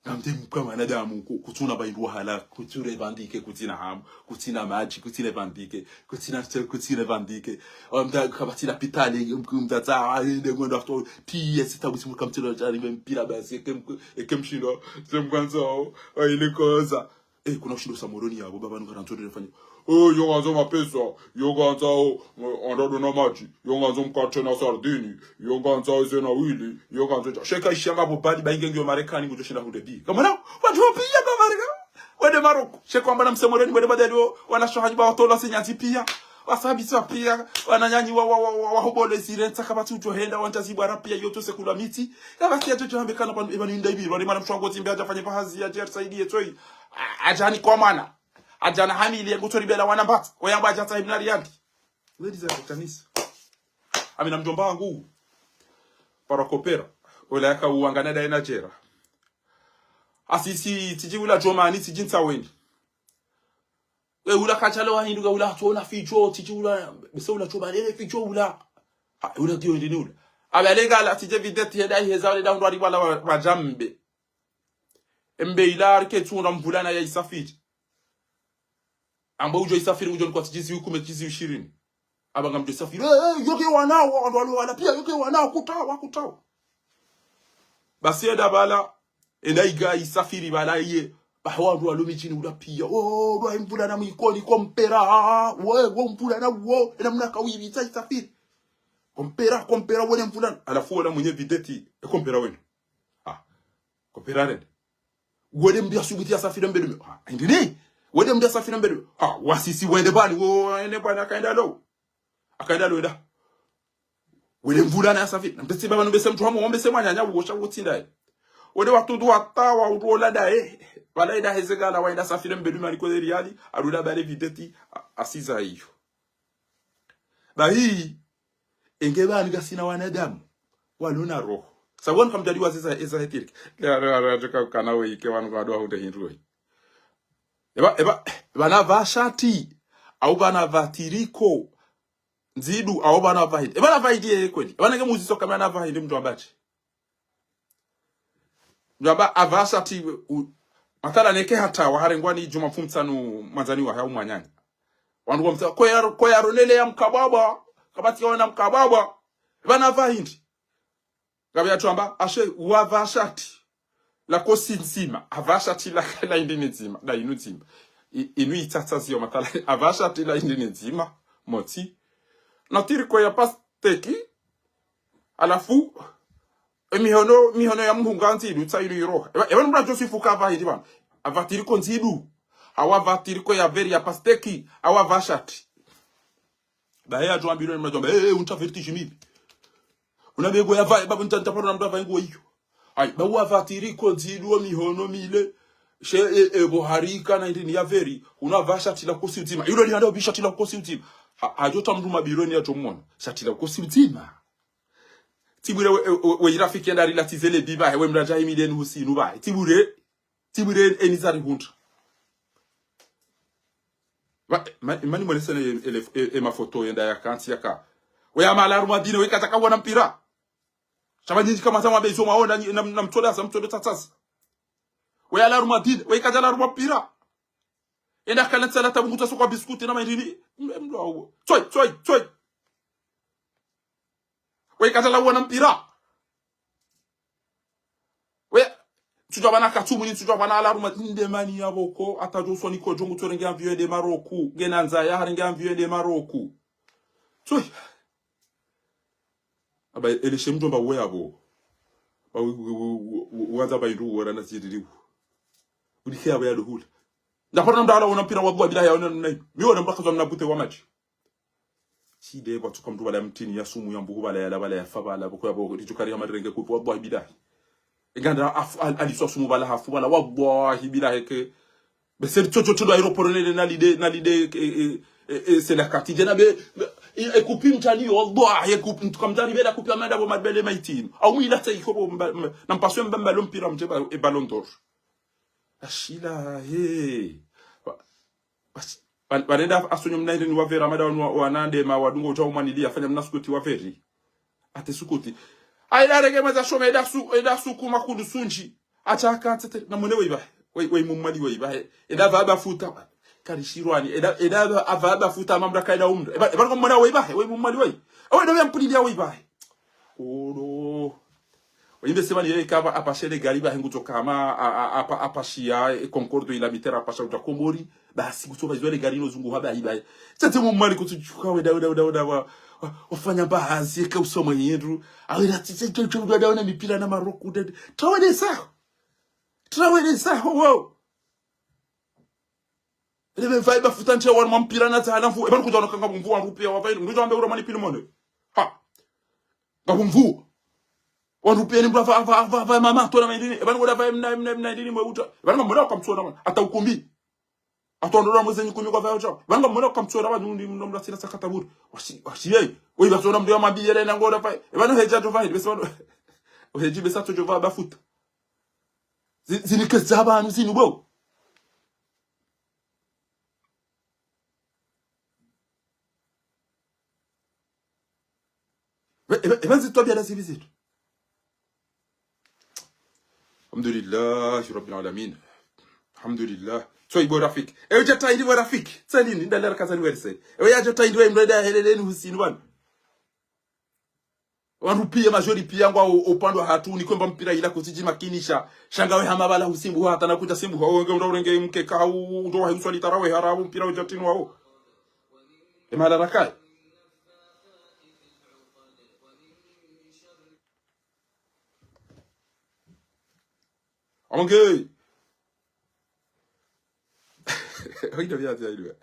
Ngamdje mkwa mwanadamu, ku-, kutsina pvahindru wahala, kutsina pvandike, kutsina hamu, kutsina madji, kutsina pvandike, kutsina tse, kutsina pvandike. Omda, kapvatsina lapitali, mdru mdzadze, ah, ende ngwendo afto, piya, sita kutsimu kamtsilo, jari, mpira basi, eke mk-, eke mshindo, tse mkwandzo, oh, ile koza. Eh, kuna ushindo sa Moroni yapvo, baba nuka rantsoni fanya. Oh, yo ngandzo mapesa, yo ngandzo, oh, anda dona madji, yo ngandzo mkatre na sardini, yo ngandzo eze na wili, yo ngandzo ja. Sheka ishanga pvo badi, ba inge ngiyo Marekani, ngudjo shinda hunde bi. Kamana, wandru wa piya ba Marekani. Wende Maroko. Sheka wamba na mse Moroni, wende badali wo, wana shohanyi ba watola se nyanzi piya. Wasabisa piya, wananyanyi wa, wa, wa, wa, wa hobole zirentsa, kapvatsi udjo henda, wandza zibwara piya, yo tose kula miti. Kapvatsi ya jojo hambe kana pvanu, eba ninda ibirwa, ni mwana mshwango zimbe, adja fanye pahazi, adja risaidi, yetsoi. A-, adjani kwa mwana. Adjana hamili ya ngutori bela wana mbata. Oyamba adja tsahi mnari yandi. Ladies and gentlemen. Amina mdjomba wangu. Para kopera. Ola yaka uwangana daye na jera. Asisi, tsidji ula Djomani, tsidji Ntsaweni. E ula kachalo wa hindu, ka ula tso ula fidjo, tsidji ula, bese ula tso balele fidjo ula. Ha, ula kiyo ndi ni ula. Abalenga ala tsidje videti heda iheza wale da undwari wala wa, wa jambe. Embe ila rike tsunda mvulana ya isafiri. Amba udjo isafiri, udjo nikwa tsidjizi ukume, tsidjizi ishirini. Aba ngamdjo isafiri. Eh, eh, yoke wanao, wandru walo wala piya, yoke wanao, kutawa, kutawa. Basi eda bala, eda iga isafiri bala iye. Ba wandru walo midjini ula piya. Oh, ndo mvulana mwikoni, kompera. We, we mvulana wo, ena mnaka wibita isafiri. Kompera, kompera, wene mvulana. Halafu wala mwenye videti, e kompera wene. Ah, kompera rende. Wende mdru ya subuti ya safiri mbedume. Ah, indini? Wende mdru ya safiri mbedume. Ah, wasisi wende bani, wo, wende bani, akaenda lo. Akaenda lo enda. Wende mvulana ya safiri. Na mbese baba, na mbese mdru hamu, mbese mwananya, wosha, wotsinda. Wende watundu watawa, urola daye. Bala enda hezegala, waenda safiri mbedume, aliko de riali, arula bale videti, a-, asiza iyo. Bahi, enge bani kasina wanadamu, walo na roho. Sabu wanu kamdjadi waziza eza hetiriki. Leo, leo, leo, tuka kana we ike wanu kwa dua hunde hindru we. Eba, eba, bana vashati, au bana vatiriko, ndzidu, au bana vahindi. Eba na vahindi ye kweli. Eba nenge muziso kamwe na vahindi mdru ambachi. Mdru amba avashati u-, mathala neke hata waharengwa ni djuma mfumotsanu mwandzani wahe au mwananya. Wandru wamtsa, koya, koya ronele ya mkababa, kapvatsi kawana mkababa, bana vahindi. Ngapvi yatsu amba, ashe, wavashati. La kosi ndzima, avashati la, la indi ni ndzima, la inu ndzima. I-, inu itsatsa ziyo mathala, avashati la indi ni ndzima, motsi. Na tiriko ya pasteki, halafu, e mihono, mihono ya mhunga ndzidu, tsa inu iroha. Eba, eba nuna Joseph kavahindi bana. Avatiriko ndzidu. Awa vatiriko ya veri ya pasteki, awa vashati. Bahe ya djwambilwa ni mna djwamba, eh, eh, unta vertige mili. Una bego ya vahe, babu nta, nta paro na mdru avahe nguo iyo. Ayi, ba wa vatiriko ndzidu wa mihono mile. She, e, e, bo harika na indini ya veri. Una vashati la kosi udzima. Ilo lihanda ubi shati la kosi udzima. Ha, hadjo ta mdru mabironi yadjo mona. Shati la kosi udzima. Tibure we, we, we, we irafiki yenda rila tizele biba, he we mdru adja himile ni husinu ba. Tibure. Tibure eni zari hundra. Ba, ma, mani mwelese ne ele, e, e mafoto yenda ya kantsi yaka. We ya mala harumwa dine, we katsaka wana mpira. Shaba nyinyi kama zama bezo maona, na, na mtsoda, sa mtsoda tsatsazi. We ya la harumwa dine, we kadja la harumwa mpira. Enda kala tsala tabu ngutsa sokwa biskuti na maindini. Mbe mdru awo. Tsoi, tsoi, tsoi. We kadja la wana mpira. We, tsudjwa bana katsumu ni tsudjwa bana alaruma, inde mani ya boko, ata djo usoni ko djongu tsorenge avion de Maroku, ngena ndzaya harenge avion de Maroku. Tsoi. Aba, ele she mdjomba we abo. Ba, we, we, we, we, we, wanza ba indu wora na zidiribu. Udike aba ya duhula. Ndapara na mdala wona mpira wa bwa bila ya wona nai. Mi wona mbaka zwa mna bute wa madji. Shide bwa tsuka mdru bala ya mtini ya sumu ya mbugu bala ya la bala ya fa bala boko ya boko. Ridjukari ya madrenge kupu wa bwa bila. Inganda afu, al-, aliswa sumu bala hafu bala. Wallahi bila heke. Be seri tso tso tso do aéroport nele na lide, na lide, e, e, e, e, sela kati. Djena be, e, e kupi mtani, wallahi, e kupi, mtuka mtani bela kupi amanda bo mabele maitini. Au mwila tsa iko bo mba, mba, na mpaswe mba mba lo mpira mdje ba, e Ballon d'Or. Ashila, he. Ba, ba, banenda asonyo mna inde ni wavera mada wanu wa, wanande ma wadungo uja umwanili afanya mna sukuti waveri. Ate sukuti. Aila rege maza shome eda su, eda suku makundu sundji. Atsa haka tsete, ngamwone weyi pvahe. Weyi, weyi Mmwali weyi pvahe. Enda pvapva futa. Karishirwani. Enda, enda pva-, pvapva futa mamra kaida umra. Eba, eba ngamwone weyi pvahe. Weyi Mmwali weyi. Awe enda pvampulilia weyi pvahe. Olo. Oyimbe sema ni yeye kaba apashe le gari pvahe ngutso kama, a, a, apa, apashia, e Concorde ila mitera apasha uta Komori. Basi kutso pva izwa le gari no zunguha pvahe pvahe. Tsatse Mmwali kutsu shuka wenda, wenda, wenda, wenda, wa, wa, wafanya mbahazi, eka usoma yendru. Awe na tsitse, tsitse, tsitse, wenda, wenda, mipira na maroku, wenda. Trawele saho. Trawele saho, wo. Ele be pvahe pva futa ntsi wanu mwa mpira na tsaha na mvu. Eba nukudja wanu kanga mvu wandru pia wa pvahe. Mndru djambe ura mani pili mone. Ha. Nga mvu. Wandru pia ni mndru pva, pva, pva, pva, mama, tona maindini. Eba nukoda pvahe mna, mna, mna indini mwe uta. Eba ngamwona ukamtsona mwana. Ata ukumbi. Ata wandru mwe zenyi kumi kwa pvahe uta. Eba ngamwona ukamtsona mwana ndi mndru mndru sina sakata buri. Washi, washi ye. Weyi pva tsona mndru ya mabi yele na ngoda pvahe. Eba no hedja to pvahe. Besa wanu. Ohedji besa to djo pva pva futa. Zi-, zini kesi za pvanu zinu bo. Eba, eba, eba nzi twabiya na zibi zinu. Alhamdulillahi Rabbil Alamin. Alhamdulillah. Tso ibo Rafiki. Ewe dja tayiri bo Rafiki. Tsa lini, ndalera kaza ni werise. Ewe ya dja tayiri we mndru eda helele ni husini wanu. Wandru pia, majori pia ngwa o, opandwa hatru ni kwemba mpira ila kutsidji makinisha. Sha ngawe hama pvala husimbuha, hata na kudja simbuha, wenge mndru urenge mkeka hau, ndo wahi uswali tarawe harabu mpira udja tini wao. E mahala rakaye. Amonge. Oida bia tia ilwe.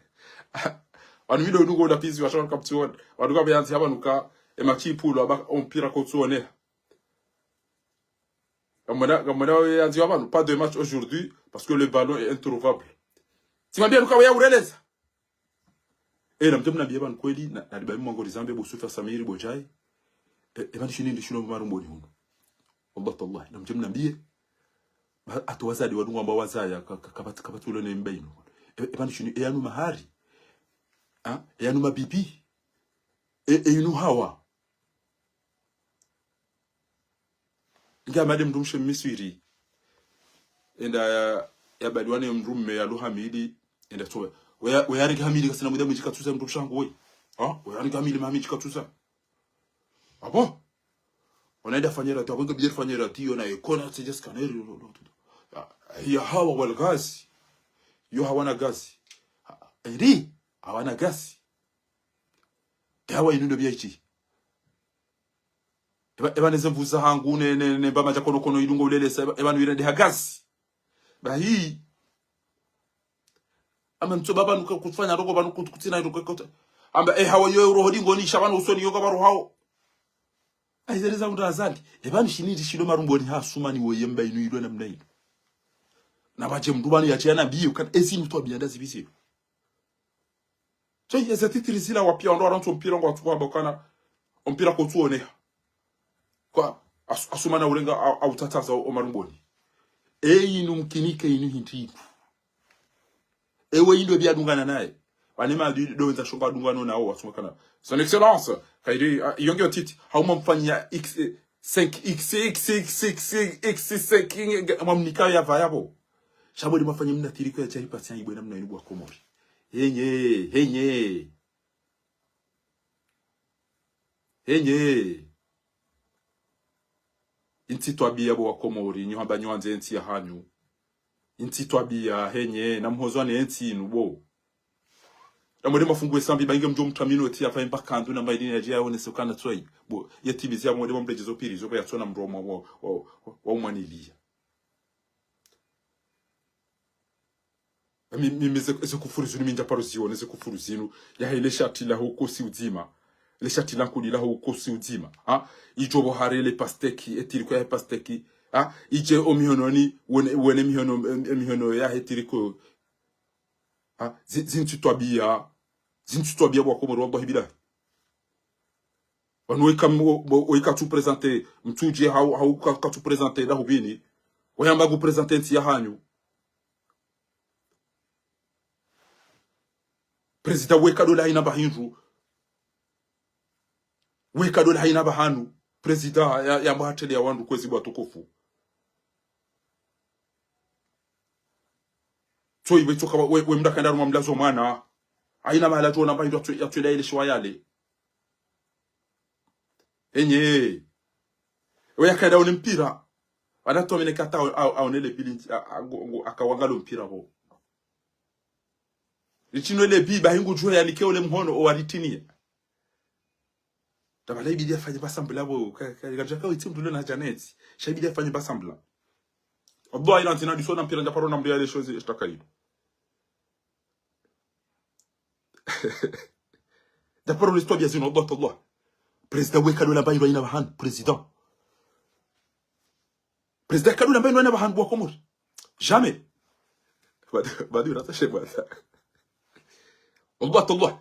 Wanu mido nuko na pizi wa shaka kaptsuone. Wanu ka bia tia banuka e machipulo aba ompira kotsuone. Ngamwona, ngamwona ya tia banu, pas de match aujourd'hui parce que le ballon est introuvable. Tsimambia nuka ya ureleza. Eh, namdje mnambie pvanu kweli, na, na liba mimi mwangori zambe bo Sufa Samiri bo Jai. Eh, eh, pvanu shini ndi shino marumboni hunu. Wallah tallahi, namdje mnambie. Ba, hata wazali wanu ngwamba wazaya, ka, ka, kapvatsi, kapvatsi ulo ne mba inu. Eh, eh, pvanu shini, eh, yanu mahari. Ha? Eh, yanu mabibi. Eh, eh, inu hawa. Nge amade mndru mshe Misri. Enda ya, ya baliwa ne mndru mme ya luhamili. Enda tsowe. Weya, weya renge hamili kasina muda mwindji katsuza mndru mshangu we. Ha? Weya renge hamili mahamili katsuza. Ah bon? Ona enda fanya radio, abonga bidjeri fanya radio, na ekona tse just kaneri. Ya, ya hawa wal gazi. Yo hawana gazi. Ha, eri, hawana gazi. Ewa inu ndo bia ichi. Eba, eba neze mvuza hangu ne, ne, ne mba madja kono kono idungo ulelesa, eba, eba nuire nde ha gazi. Bahi. Ama ntso baba nuka kufanya roko banu kut-, kutsina roko kota. Amba, eh, hawa yo roho dingo ni shabana usoni yo kabaro hao. Aizereza unda azali. Eba ni shini ndi shilo marumboni ha suma ni woye mba inu ilo namna inu. Na wadje mndru banu ya tia na biyo, kan ezi mtu wa biyanda zibise. So, eze titiri zila wapia wandru waranso mpira ngwatsuka bokana, ompira kotsuoneha. Kwa, as-, asumana urenga au, au tataza o, o marumboni. E inu mkinike inu hindri inu. Ewe indo bia dungana naye. Wane madui do wenza shonga dungano nao watsuma kana. Son Excellence, kairi, ah, yonge otiti, hauma mfanyia X, eh, cinq X, X, X, X, X, cinq, mwamnika ya vayabo. Sha bo ndi mwafanya mna tiriko ya tshari patient ibwe namna inu bo wa Komori. Henye, henye. Henye. Intsi twabia bo wa Komori, nyo hamba nyo andze entsi ya hanyu. Intsi twabia, henye, na mhozwa ne entsi inu bo. Na mwende mafungu esambi, ba inge mdjo mtamino eti ya faimba kandu na mba idini ya djia yaonese ukana tsoi. Bo, yetimizi ya mwende mamredjezo piri, zo bo ya tsona mndru wa, wa, wa, wa, wa umwanilia. Mi, mi, mi ze, ze kufuru zinu mi ndja paro zione, ze kufuru zinu. Ya hele shati la huko si udzima. Le shati la nkudi la huko si udzima. Ha? Idjo bo hare le pasteki, etiriko ya pasteki. Ha? Idje o mihononi, wene, wene mihono, em, em, mihono ya hetiriko. Ha? Zi, zintsi twabia. Zintsi twabia bo wa Komori, wallahi billahi. Wanu weka mu-, mu-, weka tu présenter, mtsudje hau, hau ka, ka tu présenter da hubini. Wayamba ku présenter ntsi ya hanyu. Président weka dola haina ba hindru. Weka dola haina ba hanu. Président ya, ya mbahatele ya wandru kwezi bo watukufu. Toi, we tsoka, we, we mdru akaenda harumwa mlazo mwana. Haina mahala tsuona mba hindru yatsu-, yatsuenda yeleshiwa yale. Enye. We yakaenda one mpira. Wana tuamene kata au, au, aone le bili, a, a, ngo, ngo, akawangalo mpira bo. Litino le bi, ba hingu djuhe yanike ole mhono, o walitinie. Tabala ibidi afanye basambula bo, ka, ka, ka, ka, ka, iti mdru lo na Janet. Sha ibidi afanye basambula. Abdou ila ntina diso na mpira ndja paro na mdru yale shozi ishtaka ilo. Ndja paro l'histoire ya zino, Allah, Allah. Président we kadola mba hindru haina bahanu, président. Président kadola mba hindru haina bahanu bo wa Komori. Jamais. Badi, badi, rata she bada. Allah, Allah.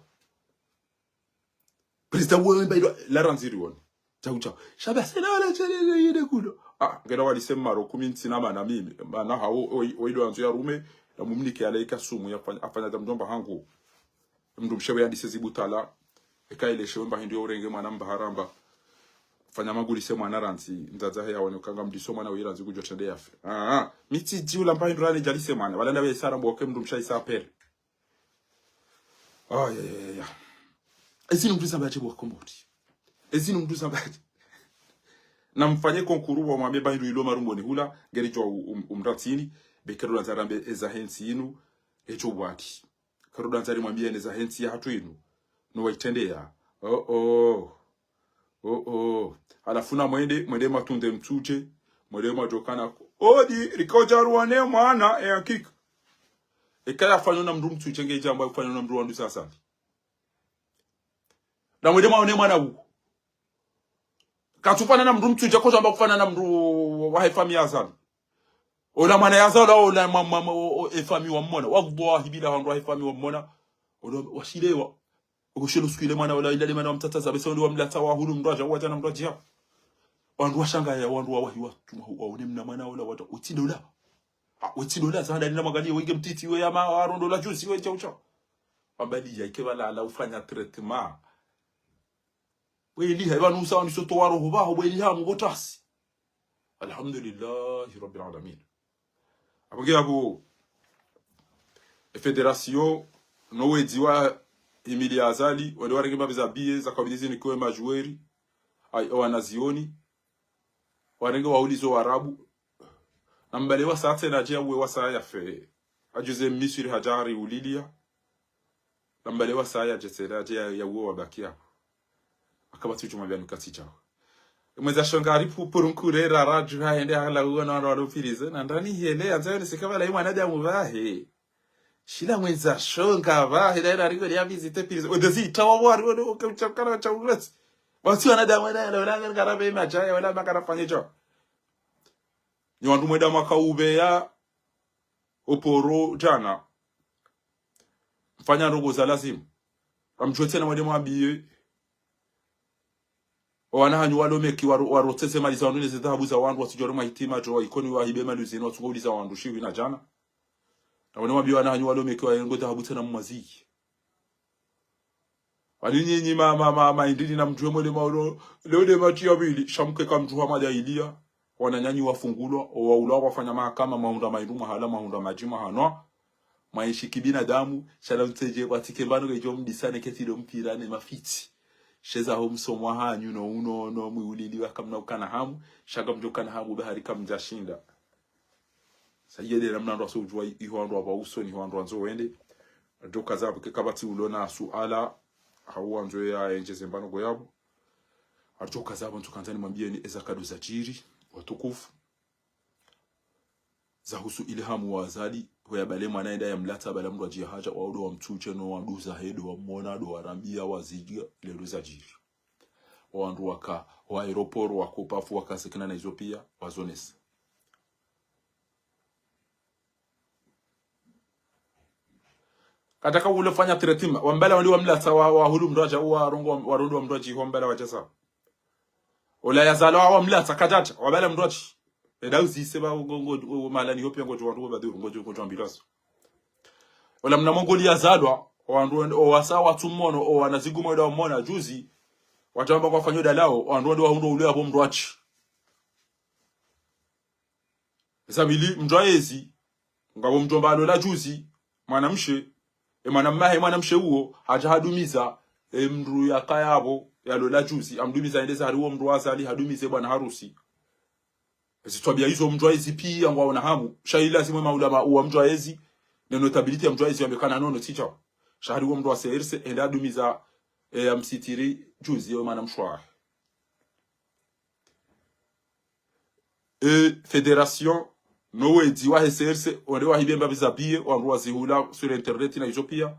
Président we mba hindru, la randzi rione. Tchau, tchau. Sha ba sena wala tshele yede kulo. Ah, ngena walise maro kumi ntsina mana mimi. Mana hao, oi, oi, ndo andzo ya rume, na mumnike yale ika sumu, yafanya, afanya dhambi ndo mba hangu. Mdrumshe we yandise zibutala. Eka ile shewe mba hindru ya urenge mwana mba haramba. Fanya magulise mwana randzi. Mdzadze he yaone uka ngamdiso mwana we randzi kudjo trende yafe. Ah, ah. Mi tsidji ula mba hindru rane djalise mwana. Wala ndawe isa haramba oke mdrumshe isa pere. Ah, ya, ya, ya, ya. Ezinu mdru zamba aje bo wa Komori. Ezinu mdru zamba aje. Na mfanye konkuru wa mwambe mba hindru ilo marumboni hula, ngeri djuwa u-, um-, umratsini, be kero la zarambe eza hentsi inu, ejo bwati. Kero la zari mwambie neza hentsi ya hatru inu. No waitrendeya. Oh, oh. Oh, oh. Halafu na mwende, mwende matunde mtsudje, mwende mwadjokana. Odi, rikoja ruwane mwana, e hakika. Eka yafanywa na mdru mtsudje nge djamba yafanywa na mdru wandru sasa. Na mwende mwaone mwana wu. Katsufana na mdru mtsudje, kodjamba kufana na mdru wa he famiyi ya Azali. Ola mwana ya Azali, ola ma, ma, ma, o, o, e famiyi wa mwana. Wallahi bila wandru wa he famiyi wa mwana. Ola washilewa. Ogoshelo suku ile mwana ola ilale mwana wa mtsatsa zabe, sa wandru wa mlatsa wa hulu mdru aja, wadja na mdru aja. Wandru washangaya, wandru wa wahi wa, wa, waone mna mwana ola, wadja, utsi ndola. Ah, utsi ndola, sa handa nina mwangalie, wenge mtiti, we ya ma, warondola juzi, we chau chau. Wambali ya ike wala ala ufanya traitement. Bweli ha, iwanu usa waniso towa roho baho, bweli ha, mgotasi. Alhamdulillahi Rabbil Alamin. Apvo nge apvo, e fédération, no wedzi wa himili ya Azali, wale warenge mbabe za biye, za kabili zinikiwe madjuweri, ai, o wanazioni, warenge waulizo Warabu, na mbale wa saa tsena dje ya uwe wa saa yafe, ajuze Misri hadjari ulilia, na mbale wa saya dje tsena dje ya, ya uwo wabaki apvo. Akaba tsi udjuma bia nukatsi djao. Mwendza shonga ari pu-, purunkurera radju ha hende hala uwo na wandru walo pvirize. Na ndani hele, yandza yo nisike bala yi mwanadamu bahe. Shila mwendza shonga bahe, na yena ringo liya visite pvirize. Odezi itawa wari, ode, oke, uchakana, ucha ulezi. Wasi wanadamu, wala, wala, wala, ngarabe imaja, wala, makana fanye djao. Ni wandru mwenda mwaka ubeya, oporo djana. Mfanya ndrongo za lazimu. Ramdjuwe tsena mwende mwambiye. O wana hanyu walo Meki waro-, warotseze mali za wandru ne ze dhahabu za wandru, watsudjore mahitima djo, wa Ikoni wahibe mali zinu, watsungo uliza wandru shiwi na djana. Na mwende mwambiye wana hanyu walo Meki wayengo dhahabu tsena mwaziyi. Wali nyinyi ma, ma, ma, ma, indini na mdjuwe mwele maulo, leo de matshi ya pvili, sha mke ka mdjuwa mada iliya, wananyanyu wafungulwa, owaulwa wafanya mahakama, mahundra maindru mahala, mahundra madji mahanwa, maishi kibinadamu, sha la mtsedje, watsike mbano kedjo mdisane keti do mpira ne mafitsi. Sheza ho msomo hanyu no uno, no mwiulili wa kamna ukana hamu, sha kamdjo kana hamu, be hari kamdja shinda. Sa yede namna wandru waso udjuwa i-, iho wandru wapva usoni, iho wandru wandzo wende. Adjo kaza apvo ke kapvatsi ulo na suala, hau wandzo ya endjeze mbano go yapvo. Adjo kaza apvo ntsu kandzani mwambiyeni eza kado zadjiri, watukufu. Zahusu ile hamu wa Azali, ho ya bale mwana enda ya mlatsa bala mdru adjiya hadja, wa udo wa mtsutse no wa nduza hedo wa mona, do wa rambiya, wa zidjiya, ile ndo zadjiri. Wa wandru waka, wa aéroport, wa kopafu, waka sekina na izo piya, wa zonesa. Kataka ule fanya traitement. Wambala wali wamlatsa wa, wa hulu mdru adja, wa rongo wa, wa rondo wa mdru adji, wambala wadja sa. Ola ya zalwa wamlatsa, kadjadja, wambala mdru adji. Eda uzise ba ngo, ngo, ngo, mahala ni ho piya ngodjo wandru wabadhuru, ngodjo, ngodjo ambulance. Ola mna mongoli ya zalwa, o wandru, o wasa watsu mono, o wana zigumo eda wamona, juzi, wadjamba kwa fanyo dalao, o wandru wandru wa hundro ule apvo mdru adji. Zabili mdru ayezi, ngapvo mdjomba alola juzi, mwanamshe, e mwana mmahe mwanamshe uwo, hadja hadumiza, e mndru yakaya pvo, yalola juzi, hamdumiza yende zahari uwo mndru wa Azali, hadumize bwana harusi. Ezi twabia izo mndru wa ezi pia ngwaona hamu. Sha ilazimu maulama uwa mndru wa ezi, ne notabilité ya mndru wa ezi wambe kana nono tsi shawo. Sha hari uwo mndru wa C R C, hende hadumiza, e, hamsitiri juzi, e mwanamshe wahe. E, fédération, no wedzi wahe C R C, wende wahibe mbapvi za biye, wandru wazihula sur internet na izo pia.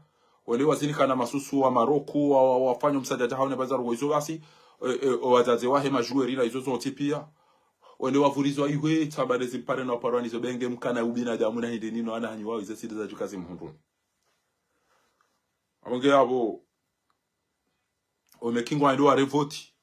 Wende wazinika na masusu wa Maroko, wa, wa, wafanya msadjadja hawo ne baza rogo izo basi, e, e, o wadzadze wahe majuweri na izo zontsi pia. Wende wavurizwa ihwe, tsamba ne zimpare na waparwa nizo benge mkana ubinadamu na hindri nino ana hanyu wawo ize sida za juka zimhundruni. Apvo nge apvo, o meki ngwaendo wa revoti.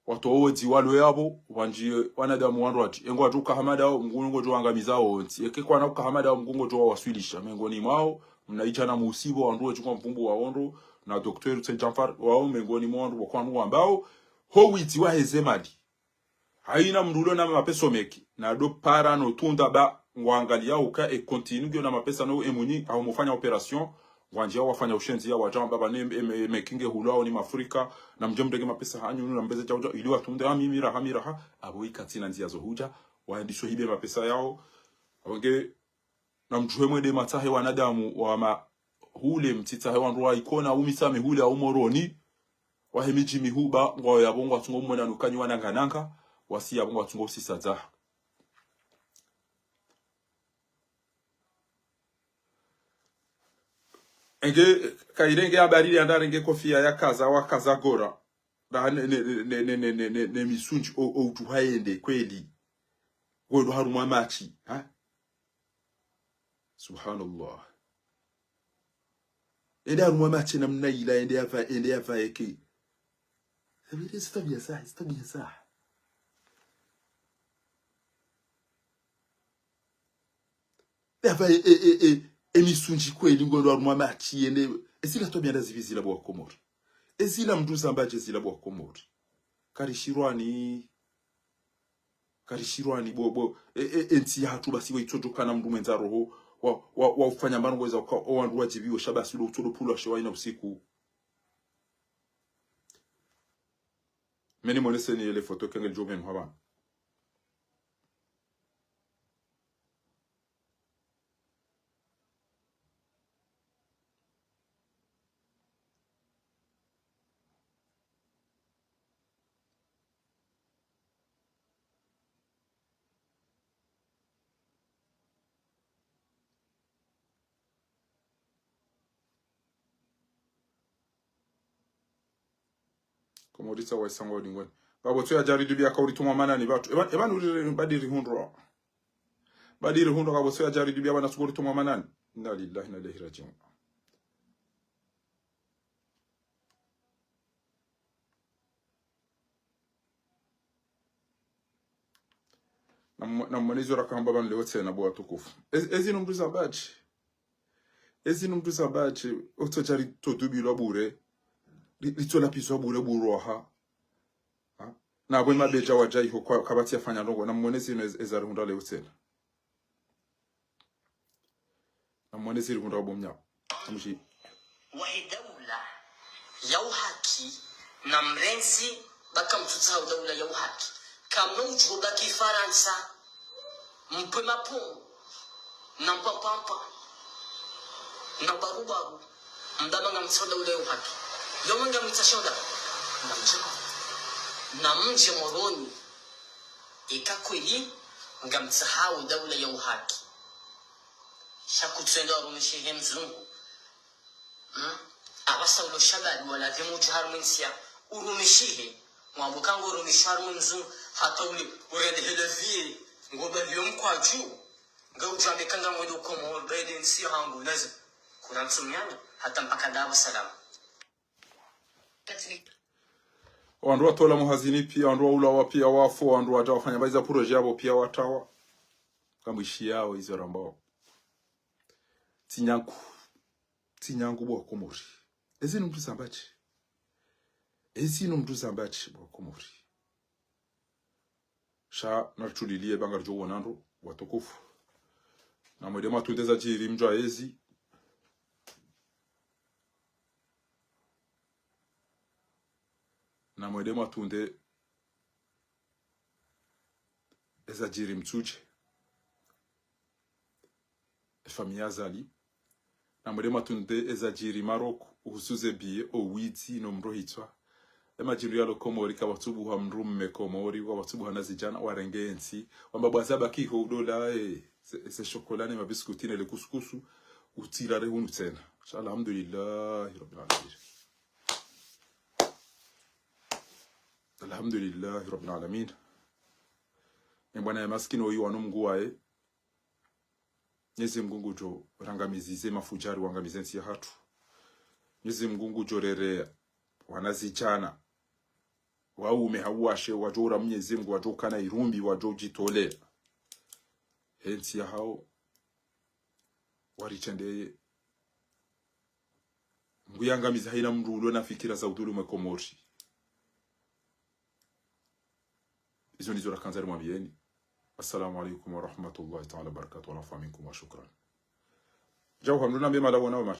Watowe wedzi walo yapvo, wandjiye wanadamu wandru watsi. Engo watsu uka hamada wo, Mngu ngodjo wangamiza wontsi. Eke kwana uka hamada wo, Mngu ngodjo wawaswilisha. Mengoni mwawo, mna idjana Musibo, wandru wetsi kwa mvumbu wa ondro, na docteur Hussein Djanfar, wawo mengoni mwa wandru wa kwanu wambao, ho wedzi waheze mali. Haina mndru ulo na mapesa meki, na do para no tunda ba ngwangalia uka e continue ngiyo na mapesa no e munyi, hau mufanya opération, ngwandjia wafanya ushenzi ya wadja wamba ba ne, e, e, meki nge hulwa wo ni mafrika, na mdje mrenge mapesa hanyu, na mbeze dja udja, ili watunde, ha, mimi raha, mi raha, apvo ikatsina ndzia zo hudja, waendiso hibe mapesa yawo, apvo nge, na mdjuhe mwende matsahe wanadamu wa ma hule mtsitsahe wandru wa Ikona, umisame hule au Moroni, wahe midji mihuba, ngwawo yapvo ngwatsungo mwena nukanyi wananga nanga, wasi yapvo ngwatsungo usisa dzaha. Enge, kairenge habari ile yandarenge kofia ya kaza, wa kaza gora. Na ne, ne, ne misundji, o, o utsu hayende kweli. Ngwendo harumwa matsi, ha? Subhanallah. Ende harumwa matsi namna ila, ende yava, ende yava eke. Sabire, zi twabia za, zi twabia za. Ende yava e, e, e, e, e misundji kweli ngwendo harumwa matsi, ende, ezila twabia nda zipvi zila bo wa Komori. Ezila mndru zamba dje zila bo wa Komori. Karishirwani, karishirwani bo, bo, e, e, e ntsi yahatru basi wa itsodjo kana mndru mwendza roho, wa, wa, wa ufanya mbano ngweza uka, o wandru wadjibiwe sha basi ulo utsodjo pulwa she wa ina usiku. Meni mwoneseni ele foto kenge djo menu habana. Komori tsa wa isango dingoni. Ngapvo tso ya jari dubi yaka uritumwa manani batru. Eba, eba nuri badiri hundro. Badiri hundro ngapvo tso ya jari dubi yaba na tsuko uritumwa manani. Inna lillahi wa inna ilaihi rajiun. Na mwa-, na mwana izo rakamba bani leo tsena bo watukufu. Ezi, ezi no mndru zamba dje. Ezi no mndru zamba dje, otso jari to dubilwa bure. Li-, litso lapizwa bure burwaha. Ha? Na bwe mabedja wadja iho kwa, kapvatsi yafanya ndrongo. Na mwone zino ez-, eza rihundra leo tsena. Na mwone ziri hundra wabo mnyawo. Amushi. Wahe daula ya uhaki na mrentsi baka mtsutsaha daula ya uhaki. Kamwe udjo baki Farantsa, mpwe mapongo, na mpampampa, na barubaru, mdama ngamtsaho daula ya uhaki. Yomwe ngamtsaho daula. Namdje. Namdje Moroni. Eka kweli ngamtsaho daula ya uhaki. Sha kutswendo arumishihe mzungu. Hmm? Apvasa ulo shabadi wala pvemu udja harumwa ntsi ya urumishihe. Mwambo kanga urumishihe harumwa mzungu. Hata ule urende hele vie. Ngoba liyo mkwaju. Nga udja mekanga mwendo komo bede ntsi ya hangu. Nazi. Kuna mtsumiana. Hata mpaka dabo salama. Wandru watola muhazini pia, wandru waulawa pia wafu, wandru wadja wafanya baiza projet yabo pia watawa. Kamwishiyawo izo rambao. Tsi nyangu. Tsi nyangu bo wa Komori. Ezi no mndru zamba dje. Ezi no mndru zamba dje bo wa Komori. Sha naritulilie banga ridjo wona ndro, watukufu. Namwende mwatunde zadjiri Mdjwaezi. Namwende mwatunde ezadjiri Mtsudje, efamiyi ya Azali. Namwende mwatunde ezadjiri Maroc, uhusu ze biye, owidzi, no mdru hitswa. Emadjindru yalo Komori, kawatsubuha mdrume Komori, kawatsubuha na zidjana, warenge entsi. Wamba bwaza baki ho udola, e, se, se shokola ne mabiskuti ne le kusukusu, utsila re hunu tsena. Sha alhamdulillahi rabbil alamin. Alhamdulillahi rabbil alamin. Embwana ya maskini oyi wanu Mngu waye. Mnyezi Mngu ngudjo rangamizize mafudjari wangamize ntsi yahatru. Mnyezi Mngu ngudjo rere wanazidjana, waume hau washe, wadjo ura Mnyezi Mngu, wadjo kana irumbi, wadjo djitolea. He ntsi yahao waritrendeye. Mngu yangamize haina mdru ulo na fikira za udhulumu Komori. Izo ndizo rakandza rimwambiyeni. Assalamu alaikum warahmatullahi taala wabarakatuh. Wal afwa minkum wa shukran. Djau hamduna mbe mala wona wa